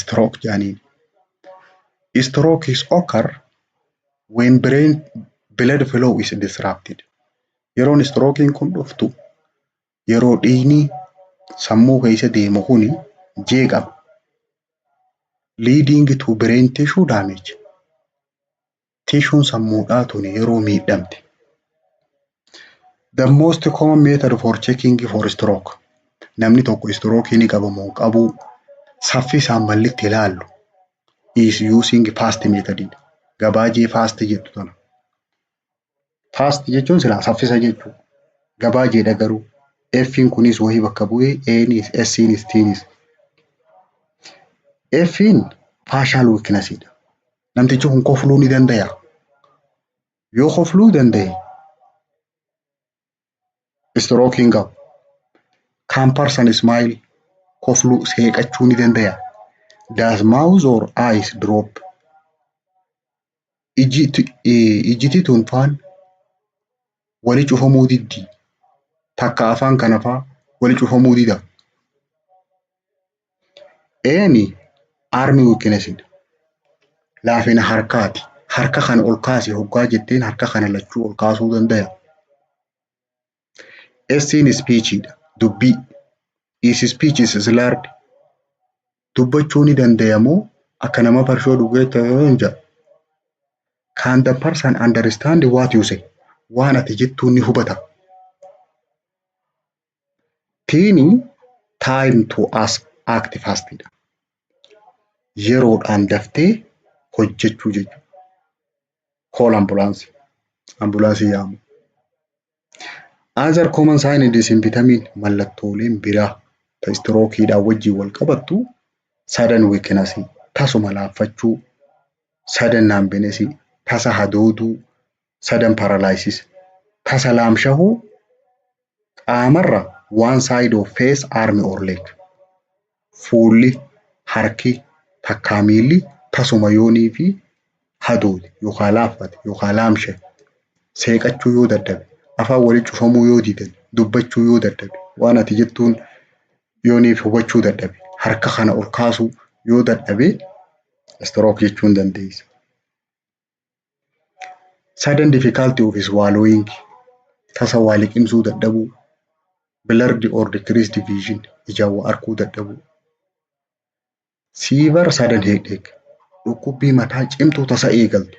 stroke jedhaniin. Stroke is occur when brain blood flow is disrupted. Yeroon strokeiin kun dhuftu yeroo dhiigni sammuu keessa deemu kuni jeeqama. Leading to brain tissue damage. Tissueun sammuudhaa tuni yeroo miidhamte. The most common method for checking for stroke. Namni tokko stroke ni qaba moo hin qabu saffisaan malli itti ilaallu is using fast method. Gabaajee fast jettu tana. Fast jechuun silaa saffisa jechuudha. Gabaajeedha garuu. F'n kunis wahii bakka bu'ee, A'nis, S'nis, T'nis. F'n facial weakness dha. Namtichi kun kofluu ni danda'a. Yoo kofluu danda'e stroke hin qabu. Can person smile? Kofluu, seeqachuu ni danda'a. Does mouth or eyes drop? Ijjiti tun faan Wali cufamuu diddi. Takka afaan kana faa wali cufamuu dida. Eeni arm weakness laafina harkaati. Harka kana ol kaasi hoggaa jetteen harka kana lachuu ol kaasuu danda'a. S'n speechidha. Dubbii. Is speech is slurred. Dubbachuu ni dandaya moo akka nama farshoo dhugee jedha. Can the person understand what you say? Waan ati jettuun ni hubata. T'n time to ask act fast dha. Yeroodhaan daftee hojjechuu jechuudha. Call ambulance. Ambulaansii yaamu. Other common sign and symptom mallattooleen biraa ta strokeiidhaan wajjin wal qabattu sudden weakness tasuma laaffachuu, sudden numbness tasa hadooduu, sudden paralysis tasa laamshahuu qaamarra one side of face, arm or leg fuulli, harki, takkaa miilli tasuma yoonii fi hadoode yookaan laaffate yookaan laamshaye seeqachuu yoo dadhabe, afaan walitti cufamuu yoo didan, dubbachuu yoo dadhabe, waan ati jettuun yooniif hubachuu dadhabe, harka kana ol kaasuu yoo dadhabe stroke jechuu hin dandeessa. Sudden difficulty of swallowing tasa waa liqimsuu dadhabuu, blurred or decreased vision ijaan waa arguu dadhabuu. Severe sudden headache dhukkubbii mataa cimtuu tasa eegaltu.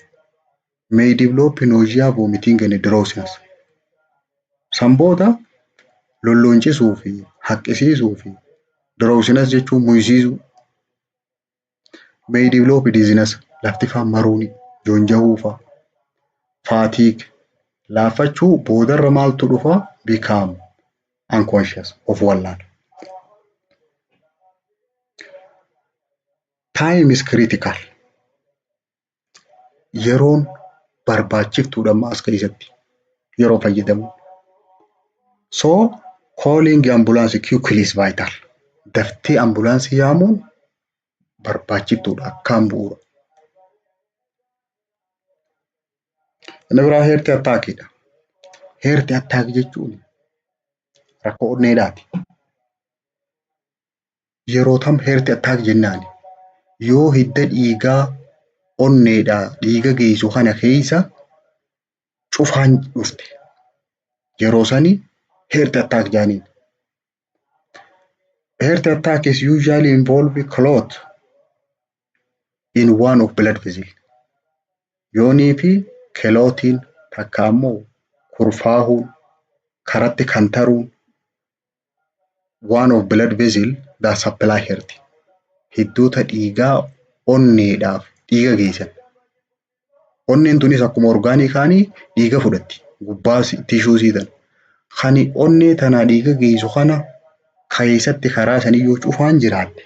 May develop nausea, vomiting and drowsiness. San booda lolloncisuu fi haqqisiisuu fi drowsiness jechuun muyisiisuu. May develop dizziness lafti faan maruuni joonja'uu fa'a. Fatigue laaffachuu boodarra maaltu dhufa? Become unconscious of wallaala. Time is critical. Yeroon barbaachiftuudha amma as keessatti yeroo fayyadamu. So calling ambulance quickly is vital. Daftee ambulaansii yaamuun barbaachiftuudha akkaan bu'uura. Inni biraa heart attackiidha. Heart attack jechuun rakkoo onneedhaati. Yeroo tam heart attack jennaan yoo hidda dhiigaa onneedhaa dhiiga geessu kana keessa cufaan dhufte yeroo sani heart attack jedhaniin. Heart attack is usually involve clot in one of blood vessel. Yoonii fi clotiin takka ammoo kurfaahuun karatti kantaruun one of blood vessel that supply heart. Hiddoota dhiigaa onneedhaaf dhiiga geessan. Onneen tunis akkuma orgaanii kaanii dhiiga fudhatti. Gubbaa tishuu sii tana. Kan onnee tanaa dhiiga geessu kana keessatti karaa sanii yoo cufaan jiraatte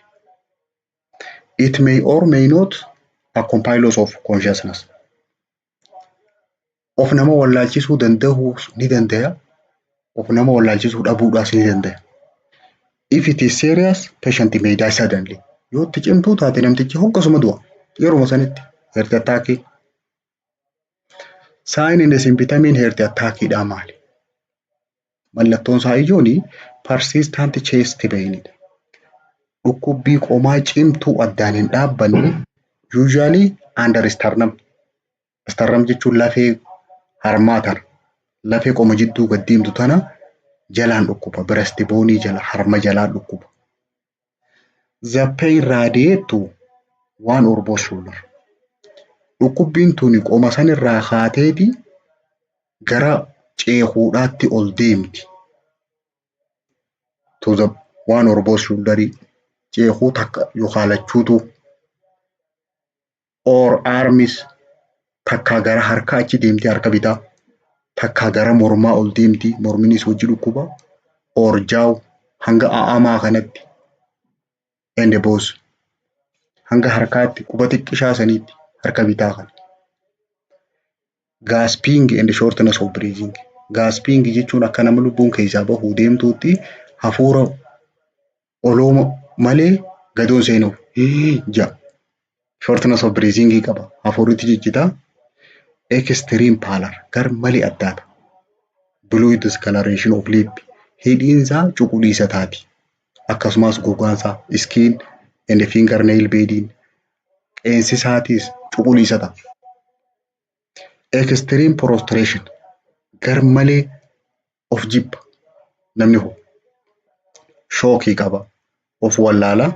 it may or may not accompany loss of consciousness. Of nama wallaalchisuu danda'uu ni danda'a. Of nama wallaalchisuu dhabuudhaas ni danda'a. If it is serious, patient may die suddenly. Yoo itti cimtuu taate namtichi hoggasuma du'a. Yeruma sanitti heart attack. Sign and symptom heart attackiidhaa maali? Mallattoon isaa ijoon persistent chest painidha. Dhukkubbii qomaa cimtuu addaan hin dhaabbanne usually under sternum. Sternum jechuun lafee harmaa tana. Lafee qoma jidduu gad deemtu tana jalaan dhukkuba. Breast bone jala harma jalaan dhukkuba. The pain radiate to one or both shoulder. Dhukkubbiin tuni qoma sanirraa kaateeti gara ceekuudhaatti ol deemti. To the one or both shoulder ceekuu takka yookaan lachuutu or arms takkaa gara harkaa achi deemti harka bitaa takkaa gara mormaa ol deemti morminis hojii dhukkuba or jaw hanga a'amaa kanatti and both hanga harkaatti quba xiqqishaa saniitti harka bitaa kana. Gasping and shortness of breathing. Gasping jechuun akka nama lubbuun keessaa bahuu deemtuutti hafuura olooma malee gadoon seenuuf ja'a. Shortness of breathing qaba. Hafuurri ciccitaa. Extreme pallor gar malee addaata. Blue discoloration of lip, hidhiin isaa cuquliisa taati. Akkasumas gogaan isaa, skin and fingernail bediin, qeensi isaatis cuquliisa ta'a. Extreme prostration, garmalee of jibba namni kun. Shockii qaba. Of wallaalaa.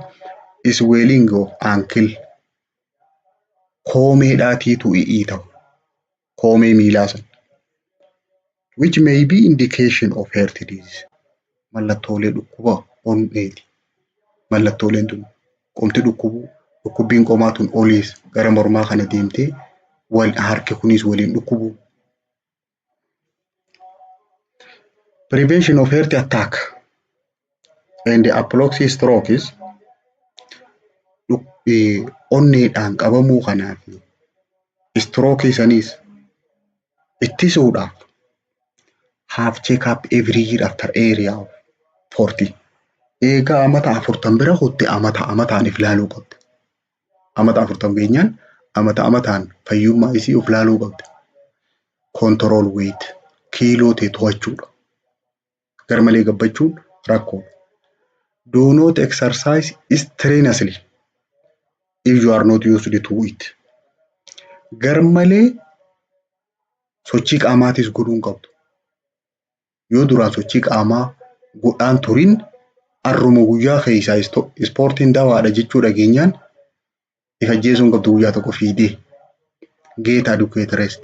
Swelling of ankle, koomeedhaatiitu i'ii ta'u. Koomee miilaa sana. Which may be indication of heart disease. Mallattoolee dhukkuba onneeti. Mallattooleen tun qomti dhukkubuu, dhukkubbiin qomaa tun oliis gara mormaa kana deemtee wal harki kunis waliin dhukkubuu. Prevention of heart attack and apoplectic stroke is onneedhaan qabamuu kanaa fi stroke saniis ittisuudhaaf have check up every year after area of 40. Eegaa amata 40 bira kutte amata amataan if laaluu qabda. Amata 40 geenyaan amata amataan fayyummaa isii of laaluu qabda. Control weight, kiiloo tee to'achuudha. Garmalee gabbachuun rakkoodha. Do not exercise strenuously if you are not used to it. Garmalee sochii qaamaatis godhuu hin qabdu. Yoo duraan sochii qaamaa godhaan turin, arruma guyyaa keessaa ispoortiin dawaadha jechuu dhageenyaan if ajjeesuu hin qabdu guyyaa tokko fiigdee. Get adequate rest.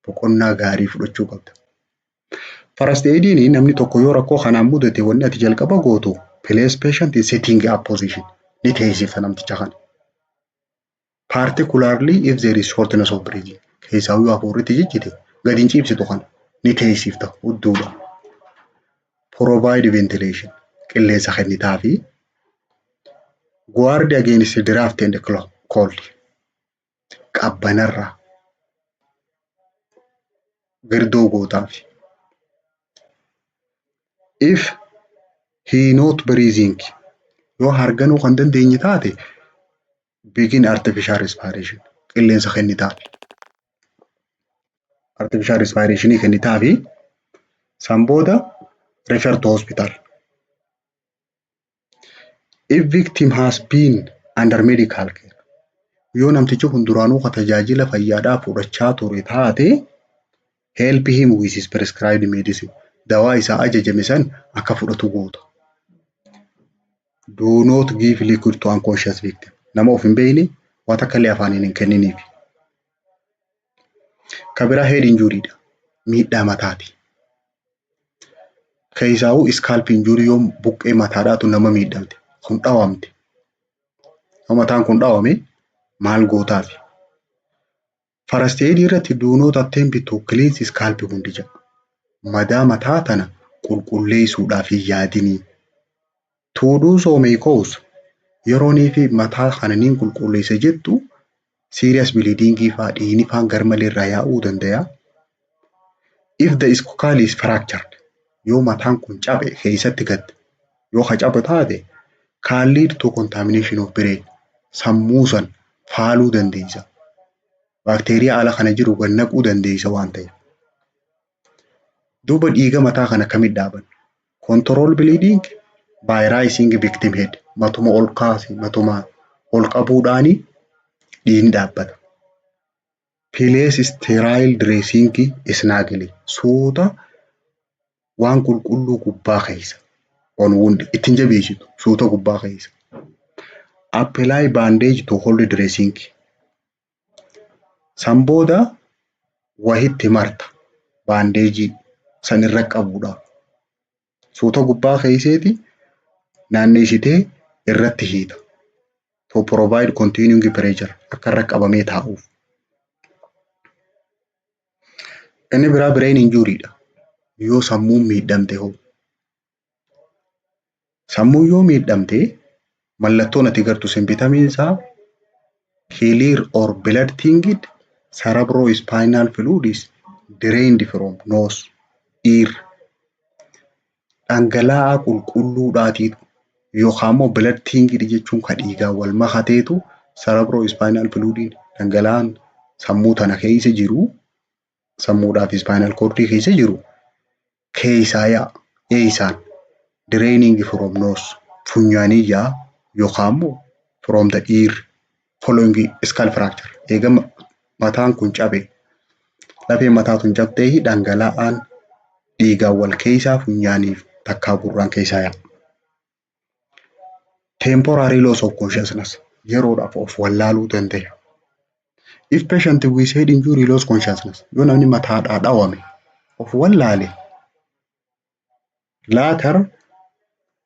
Boqonnaa gaarii fudhachuu qabda. First aidiin namni tokko yoo rakkoo kanaan mudate, wanni ati jalqaba gootu place patient in sitting up position, ni teessifta namticha kana. Particularly if there is shortness of breathing. Keessaa yoo hafuurri itti jijjite gadi hin ciibsitu, kana ni teessifta hudduudha. Provide ventilation, qilleensa kennitaa fi guard against draft and cold, qabbanarraa girdoo gootaaf. If he not breathing, yoo harganuu kan dandeenye taate, begin artificial respiration, qilleensa kennitaaf. Artificial respiration kennitaafi san booda refer to hospital. If victim has been under medical care, yoo namtichi kun duraanuu ka tajaajila fayyaadhaa fudhachaa ture taate, help him with his prescribed medicine. Dawaa isaa ajajame san akka fudhatu goota. Do not give liquid to unconscious victim. Nama of hin beekne waan takka illee afaaniin hin kenniniif. Ka biraa head injury dha. Miidhaa mataati. Keessaawuu scalp injury, yoo buqqee mataadhaatu nama miidhamte kun dhawamte. Yoo mataan kun dhawame maal gootaafi? First aid irratti do not attempt to cleanse scalp hundi jedha. Madaa mataa tana qulqulleessuudhaaf hin yaadinii. To do so may cause, yeroonii fi mataa kana niin qulqulleessa jettu, serious bleeding faa, dhiigni faan garmalee irraa yaa'uu danda'a. If the skull is fractured, yoo mataan kun cabe, keessatti gatte yoo ka cabe taate, can lead to contamination of brain, sammuu san faaluu dandeessa. Baakteeriyaa ala kana jiru gad naquu dandeessa waan ta'eef. Duuba dhiiga mataa kana akkamitti dhaaban? Control bleeding by raising victim head. Matuma ol kaasi, matuma ol qabuudhaani dhiigni dhaabbata. Place sterile dressing snugly. Suuta waan qulqulluu gubbaa keessa. On wound ittiin jabeessitu suuta gubbaa keessa. Apply bandage to hold dressing. San booda wahitti marta bandageii san irra qabuudhaaf. Suuta gubbaa keesseeti naanneessitee irratti hiita. To provide continuing pressure, akka irra qabamee taa'uuf. Inni biraa brain injury dha. Yoo sammuun miidhamte hoo? Sammuun yoo miidhamte, mallattoon ati gartu, symptomiin isaa, clear or blood tinged cerebrospinal fluid is drained from nose, ear. Dhangala'aa qulqulluudhaatiitu yookaan immoo blood tinged jechuun kan dhiigaan wal makateetu cerebrospinal fluidiin, dhangala'aan sammuu tana keessa jiru, sammuudhaa fi spinal cord keessa jiru. Keessaa yaa'a. Eessaan? Draining from nose, funyaanii yaa'a yookaan immoo from the ear following skull fracture. Eega mataan kun cabe, lafeen mataa tun cabdee, dhangala'aan dhiigaan wal keessaa funyaaniif takkaa gurraan keessaa yaa'a. Temporary loss of consciousness, yeroodhaaf of wallaaluu danda'a. If patient with head injury loss consciousness, yoo namni mataadhaa dhawame of wallaale, later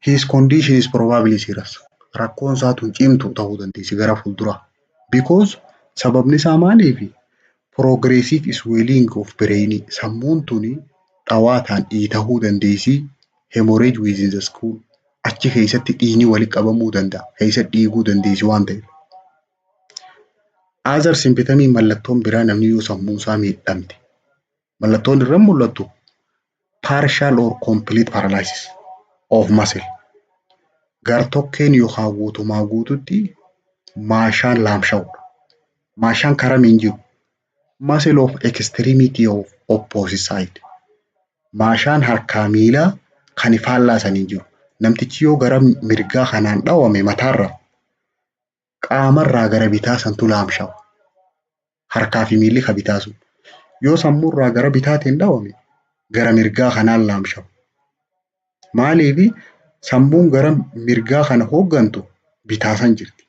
his condition is probably serious. Rakkoon isaa tun cimtuu ta'uu dandeessi gara fuulduraa. Because sababni isaa maaliifi? Progressive swelling of brain, sammuun tuni dhawaataan dhiitahuu dandeessi, hemorrhage within the skull, achi keessatti dhiigni walitti qabamuu danda'a, keessa dhiiguu dandeessi waan ta'eef. Other symptom, mallattoon biraa namni yoo sammuun isaa miidhamte mallattoon irra mul'attu partial or complete paralysis of muscle, gartokkeen yookaan guutumaa guututti maashaan laamsha'uudha. Maashaan karaa hin jiru. Muscle of extremity of opposite side. Maashaan harkaa miilaa kan faallaa sanii jiru. Namtichi yoo gara mirgaa kanaan dhawame mataarra, qaamarraa gara bitaa santu laamsha'a. Harkaa fi miilli ka bitaa sun. Yoo sammuurraa gara bitaatiin dhawame, gara mirgaa kanaan laamsha'a. Maaliifi? Sammuun gara mirgaa kana hooggantu bitaa san jirti.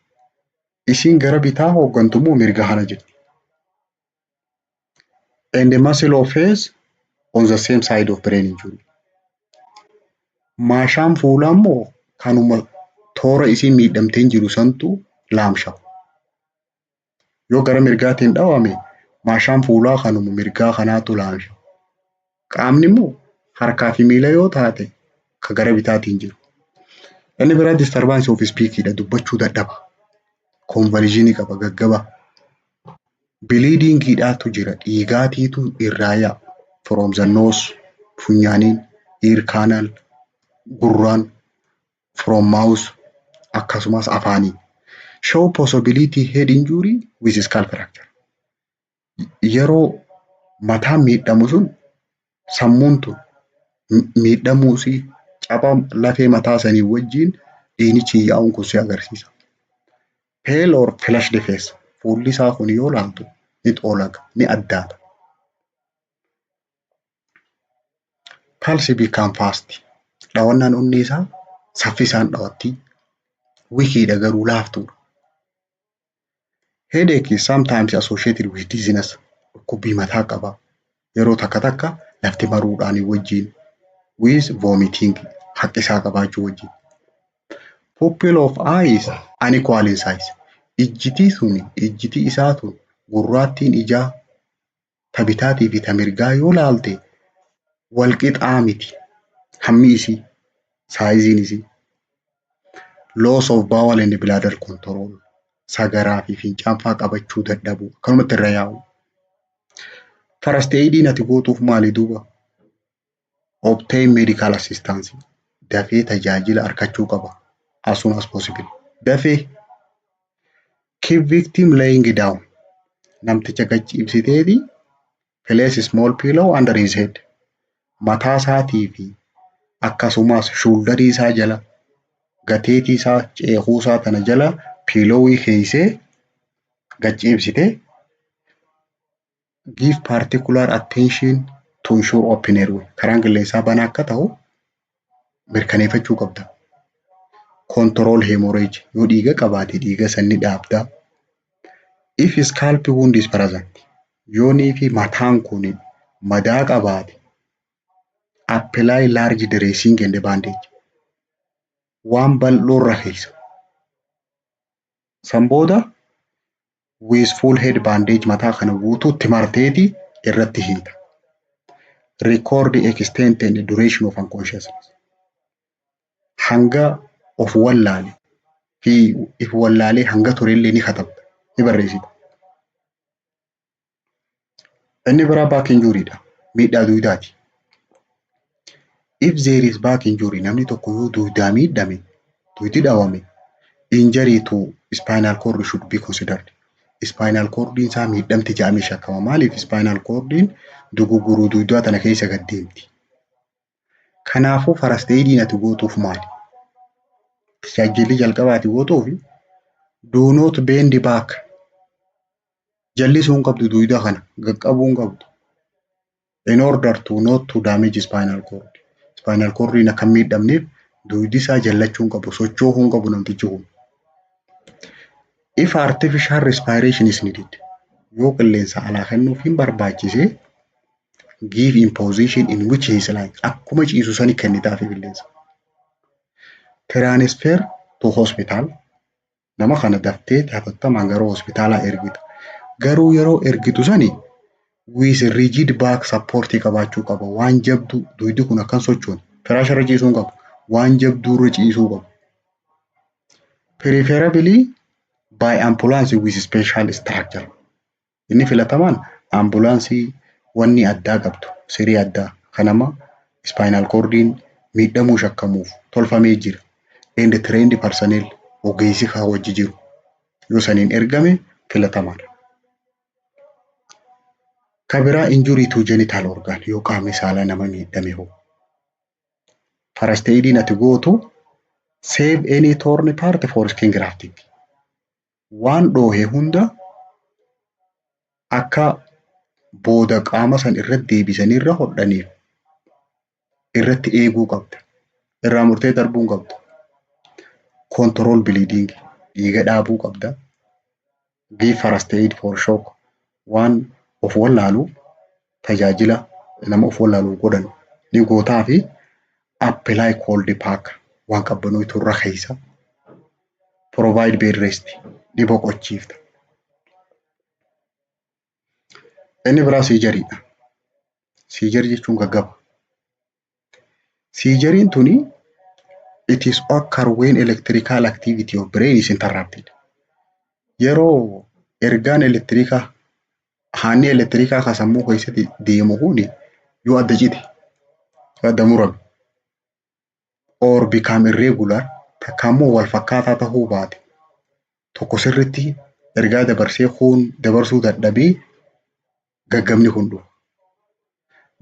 Isiin gara bitaa hooggantu immoo mirga kana jirti. And the muscle of face on the same side of brain injury. Maashaan fuulaa immoo kanuma toora isiin miidhamteen jiru santu laamsha'a. Yoo gara mirgaatiin dhawame, maashaan fuulaa kanuma mirgaa kanaatu laamsha'a. Qaamni immoo harkaa fi miila yoo taate, ka gara bitaatiin jiru. Inni biraa disturbance of speech dha, dubbachuu dadhaba. Convulsion qaba, gaggaba. Bleedingiidhaatu jira, dhiigaatiitu irraa yaa'a. From the nose, funyaaniin, ear canal, gurraan, from mouth, akkasumas afaaniin. Show possibility head injury with skull fracture. Yeroo mataan miidhamu sun sammuun tun miidhamuusii caba lafee mataa sanii wajjin dhiignichi yaa'uun kun si agarsiisa. Pale or flushed face, fuulli isaa kun yoo laaltu ni xoolaga, ni addaata. Pulse become fast. Dhawannaan onnee isaa saffisaan dhawatti. Weakiidha garuu, laaftuudha. Headache is sometimes associated with dizziness. Dhukkubbii mataa qaba. Yeroo takka takka lafti maruudhaan wajjin, with vomiting, haqqisaa qabaachuu wajjin. Pupil of eyes unequal in size. Ijjitii sun, ijjitii isaa tun, gurraattiin ijaa ta bitaatii fi ta mirgaa yoo laalte wal qixaa miti. Hammi isii, sizeiin isii. Loss of bowel and bladder control. Sagaraa fi fincaan faa qabachuu dadhabuu, akkanumatti irra yaa'u. First aid ati gootuuf maali duuba? Obtain medical assistance. Dafee tajaajila argachuu qaba. As soon as possible. Dafee. Keep victim laying down. Namticha gad ciibsiteeti place small pillow under his head. Mataa isaatii fi akkasumas shoulderii isaa jala, gateetii isaa, ceekuu isaa tana jala pillowii keeysee gad ciibsitee give particular attention to ensure open airway. Karaan qilleensaa banaa akka ta'u mirkaneeffachuu qabda. Control hemorrhage, yoo dhiiga qabaate dhiiga san ni dhaabda. If scalp wound is present, yoonii fi mataan kun madaa qabaate, apply large dressing and bandage. Waan bal'oo irra keessa. San booda with full head bandage, mataa kana guutuutti marteeti irratti hiita. Record extent and duration of unconsciousness. Hanga of wallaale fi if wallaalee hanga turellee ni katabda, ni barreessita. Inni biraa back injury dha. Miidhaa duudaati. If there is back injury, namni tokko yoo duudaa miidhame, duudi dhawame, injury to spinal cord should be considered. Spinal cordiin isaa miidhamti jedhamee shakkama. Maaliif? Spinal cordiin dugugguruu duudaa tana keessa gad deemti. Kanaafuu first aidiin ati gootuuf maali? Tajaajilli jalqabaa ati gootuuf, do not bend back. Jallisuu hin qabdu, dugda kana qaqqabuu hin qabdu. In order to not to damage spinal cord. Spinal cordiin akka hin miidhamneef dugdi isaa jallachuu hin qabu, socho'uu hin qabu namtichi kun. If artificial respiration is needed, yoo qilleensa alaa kennuuf hin barbaachise, give in position in which he is lying. Akkuma ciisu sani kennitaafi qilleensa. Transfer to hospital. Nama kana daftee hatattamaan gara hospitaalaa ergita. Garuu yeroo ergitu sani with rigid back support qabaachuu qaba. Waan jabduu dugdi kun akkan sochoone, firaasha irra ciisuu hin qabu. Waan jabduu irra ciisuu qaba. Preferably by ambulance with special structure. Inni filatamaan ambulaansii wanni addaa qabdu, siree addaa kan nama spinal cordiin miidhamuu shakkamuuf tolfamee jira. And trained personnel, ogeessi kaa wajji jiru yoo saniin ergame filatamaadha. Ka biraa, injury to genital organ, yoo qaamni saalaa nama miidhame hoo. First aidiin ati gootu, save any torn part for skin grafting. Waan dhoohe hunda akka booda qaama san irratti deebisanii irra hodhaniif irratti eeguu qabda. Irraa murtee darbuu hin qabdu. Control bleeding, dhiiga dhaabuu qabda. Give first aid for shock, waan of wallaalu tajaajila nama of wallaalu godhan ni gootaa fi apply cold pack, waan qabbanootu irra keessa. Provide bed rest, ni boqochiifta. Inni biraa seizureiidha. Seizure jechuun gaggaba. Seizureiin tuni it is occur when electrical activity of brain is interrupted. Yeroo ergaan elektirikaa, haanni elektirikaa kan sammuu keessatti deemu kuni yoo adda cite, yoo adda murame, or become irregular, takka immoo wal fakkaataa tahuu baate, tokko sirritti ergaa dabarsee kuun dabarsuu dadhabee gaggabni kun dhufa.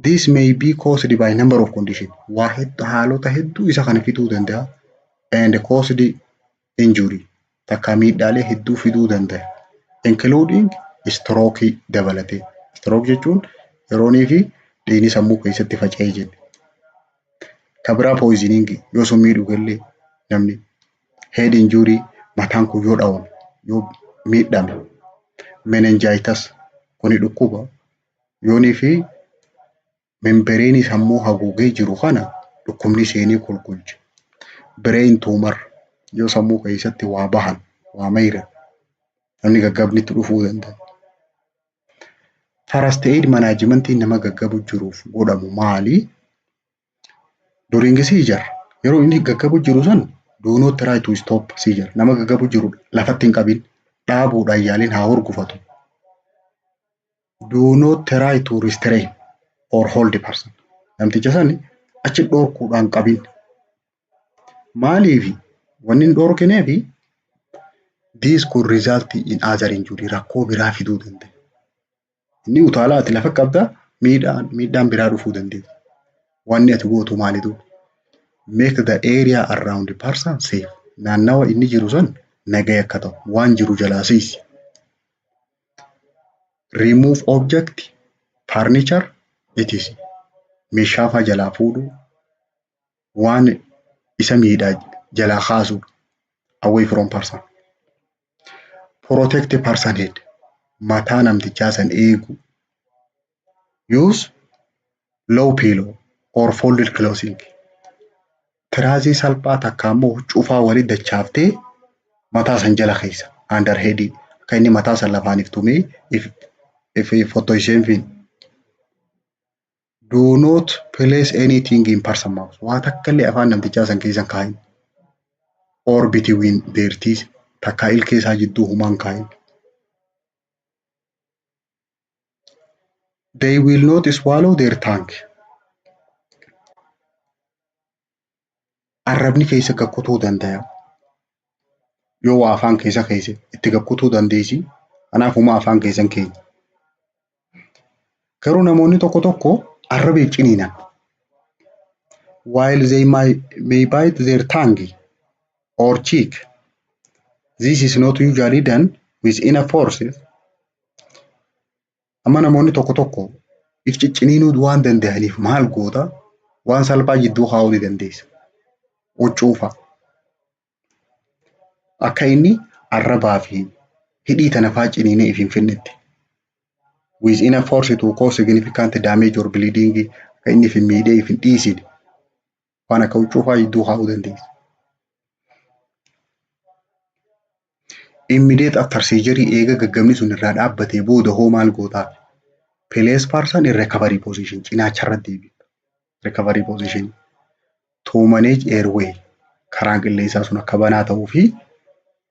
This may be caused by number of conditions. Waa hedduu, haalota hedduu isa kana fiduu danda'a. And caused injury, takka miidhaalee hedduu fiduu danda'a. Including stroke dabalatee. Stroke jechuun yeroonii fi dhiigni sammuu keessatti faca'ee jedhe. Ka biraa poisoning, yoo summii dhugellee namni, head injury, mataan kun yoo dhawame, yoo miidhame, meningitis, kuni dhukkuba yoonii fi membraneii sammuu haguugee jiru kana dhukkubni seenee kulkulche. Brain tumor, yoo sammuu keessatti waa bahan, waa mayran, namni gaggabnitti dhufuu danda'a. First aid managementiin nama gaggabu jiruuf godhamu maali? During seizure, yeroo inni gaggabu jiru san, do not try to stop seizure. Nama gaggabu jiru lafatti hin qabin, dhaabuudhaan yaaliin, haa hurgufatu. Do not try to restrain or hold the person. Namticha san achi dhorkuudhaan qabin. Maaliifi wanni hin dhorkineefi, this could result in other injury, rakkoo biraa fiduu danda'a. Inni utaalaa ati lafa qabdaa, miidhaan biraa dhufuu dandeenya. Wanni ati gootu maalitu? Make the area around the person safe. Naannawa inni jiru san nagaya akka ta'u waan jiru jalaa siisi. Remove object, furniture, etc. Meeshaa fa'aa jalaa fuudhuu, waan isa miidhaa jalaa kaasuu, away from person. Protect person head, mataa namtichaa san eegu. Use low pillow or folded clothing. Tiraazii salphaa takka immoo huccuu fa'aa walitti dachaaftee mataa san jala keessa, under head, akka inni mataa san lafaan if tumee if fottoqsee hin fiine. Do not place anything in person mouth. Waa takka illee afaan namtichaa san keessa hin kaa'in. Or between their teeth, takka ilkee isaa jidduu humaan kaa'in. They will not swallow their tongue. Arrabni keessa gakkutuu danda'a. Yoo waa afaan keessa keesse itti gakkutuu dandeessi. Kanaaf humaa afaan keessa hin keenye. Garuu namoonni tokko tokko arraba ciniinan. While they may bite their tongue or cheek, this is not usually done with enough force. Amma namoonni tokko tokko if cicciniinuu waan danda'aniif maal goota, waan salphaa jidduu kaa'uu ni dandeessa. Huccuu fa'a. Akka inni arrabaa fi hidhii tana fa'aa ciniinee if hin finnetti. With enough force to cause significant damage or bleeding, akka inni if hin miidhee if hin dhiisine waan akka huccuu fa'aa jidduu kaa'uu dandeessa. Immediate after surgery, eega gaggabni sun irraa dhaabbatee booda hoo maal gootaaf? Place person in recovery position, cinaacharra deebifta. Recovery position to manage airway, karaan qilleensaa sun akka banaa ta'uu fi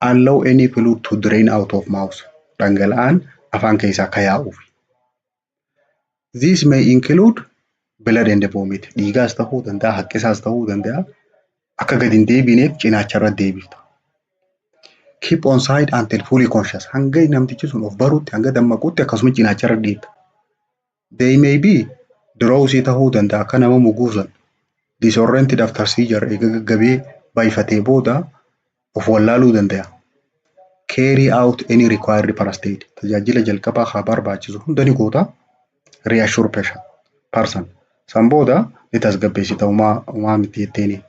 allow any fluid to drain out of mouth, dhangala'aan afaan keessaa akka yaa'uuf. This may include blood and vomit. Dhiigaas ta'uu danda'a, haqqisaas ta'uu danda'a. Akka gadi hin deebineef cinaacharra deebifta. Keep on side until fully conscious. Hanga namtichi sun of barutti, hanga dammaqutti akkasuma cinaacharra dhiibta. They may be drowsy ta'uu danda'a, akka nama muguusan. Disoriented after seizure, eega gaggabee bayfatee booda of wallaaluu danda'a. Carry out any required first aid. Tajaajila jalqabaa haa barbaachisu hunda ni goota. Reassure patient person. San booda ni tasgabbeessita, homaa miti jetteeni.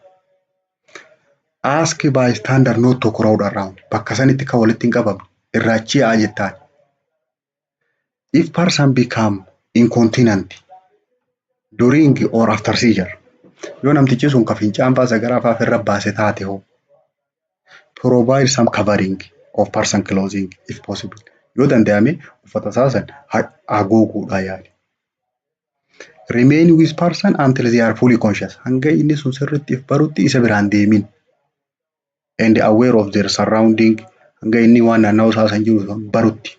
Ask bystander not to crowd around. Bakka sanitti kan walitti hin qabamne irraa achi yaa'aa jettaan. If person become incontinent during or after seizure, yoo namtichi sun ka fincaan fa'aa sagaraa fa'aa ofirra baase taate hoo, provide some covering of person clothing if possible. Yoo danda'ame uffata isaa san haguuguudhaa yaali. Remain with person until they are fully conscious. Hanga inni sun sirriitti if barutti isa biraan deemin. And aware of their surrounding, hanga inni waan naannawaa isaa san jiru san barutti.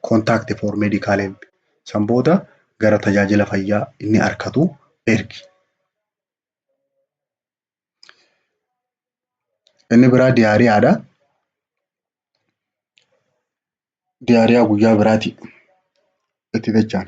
Contact for medical help. San booda gara tajaajila fayyaa inni argatu ergi. Inni biraa diarrheadha. Diarrhea guyyaa biraati itti dacha'an.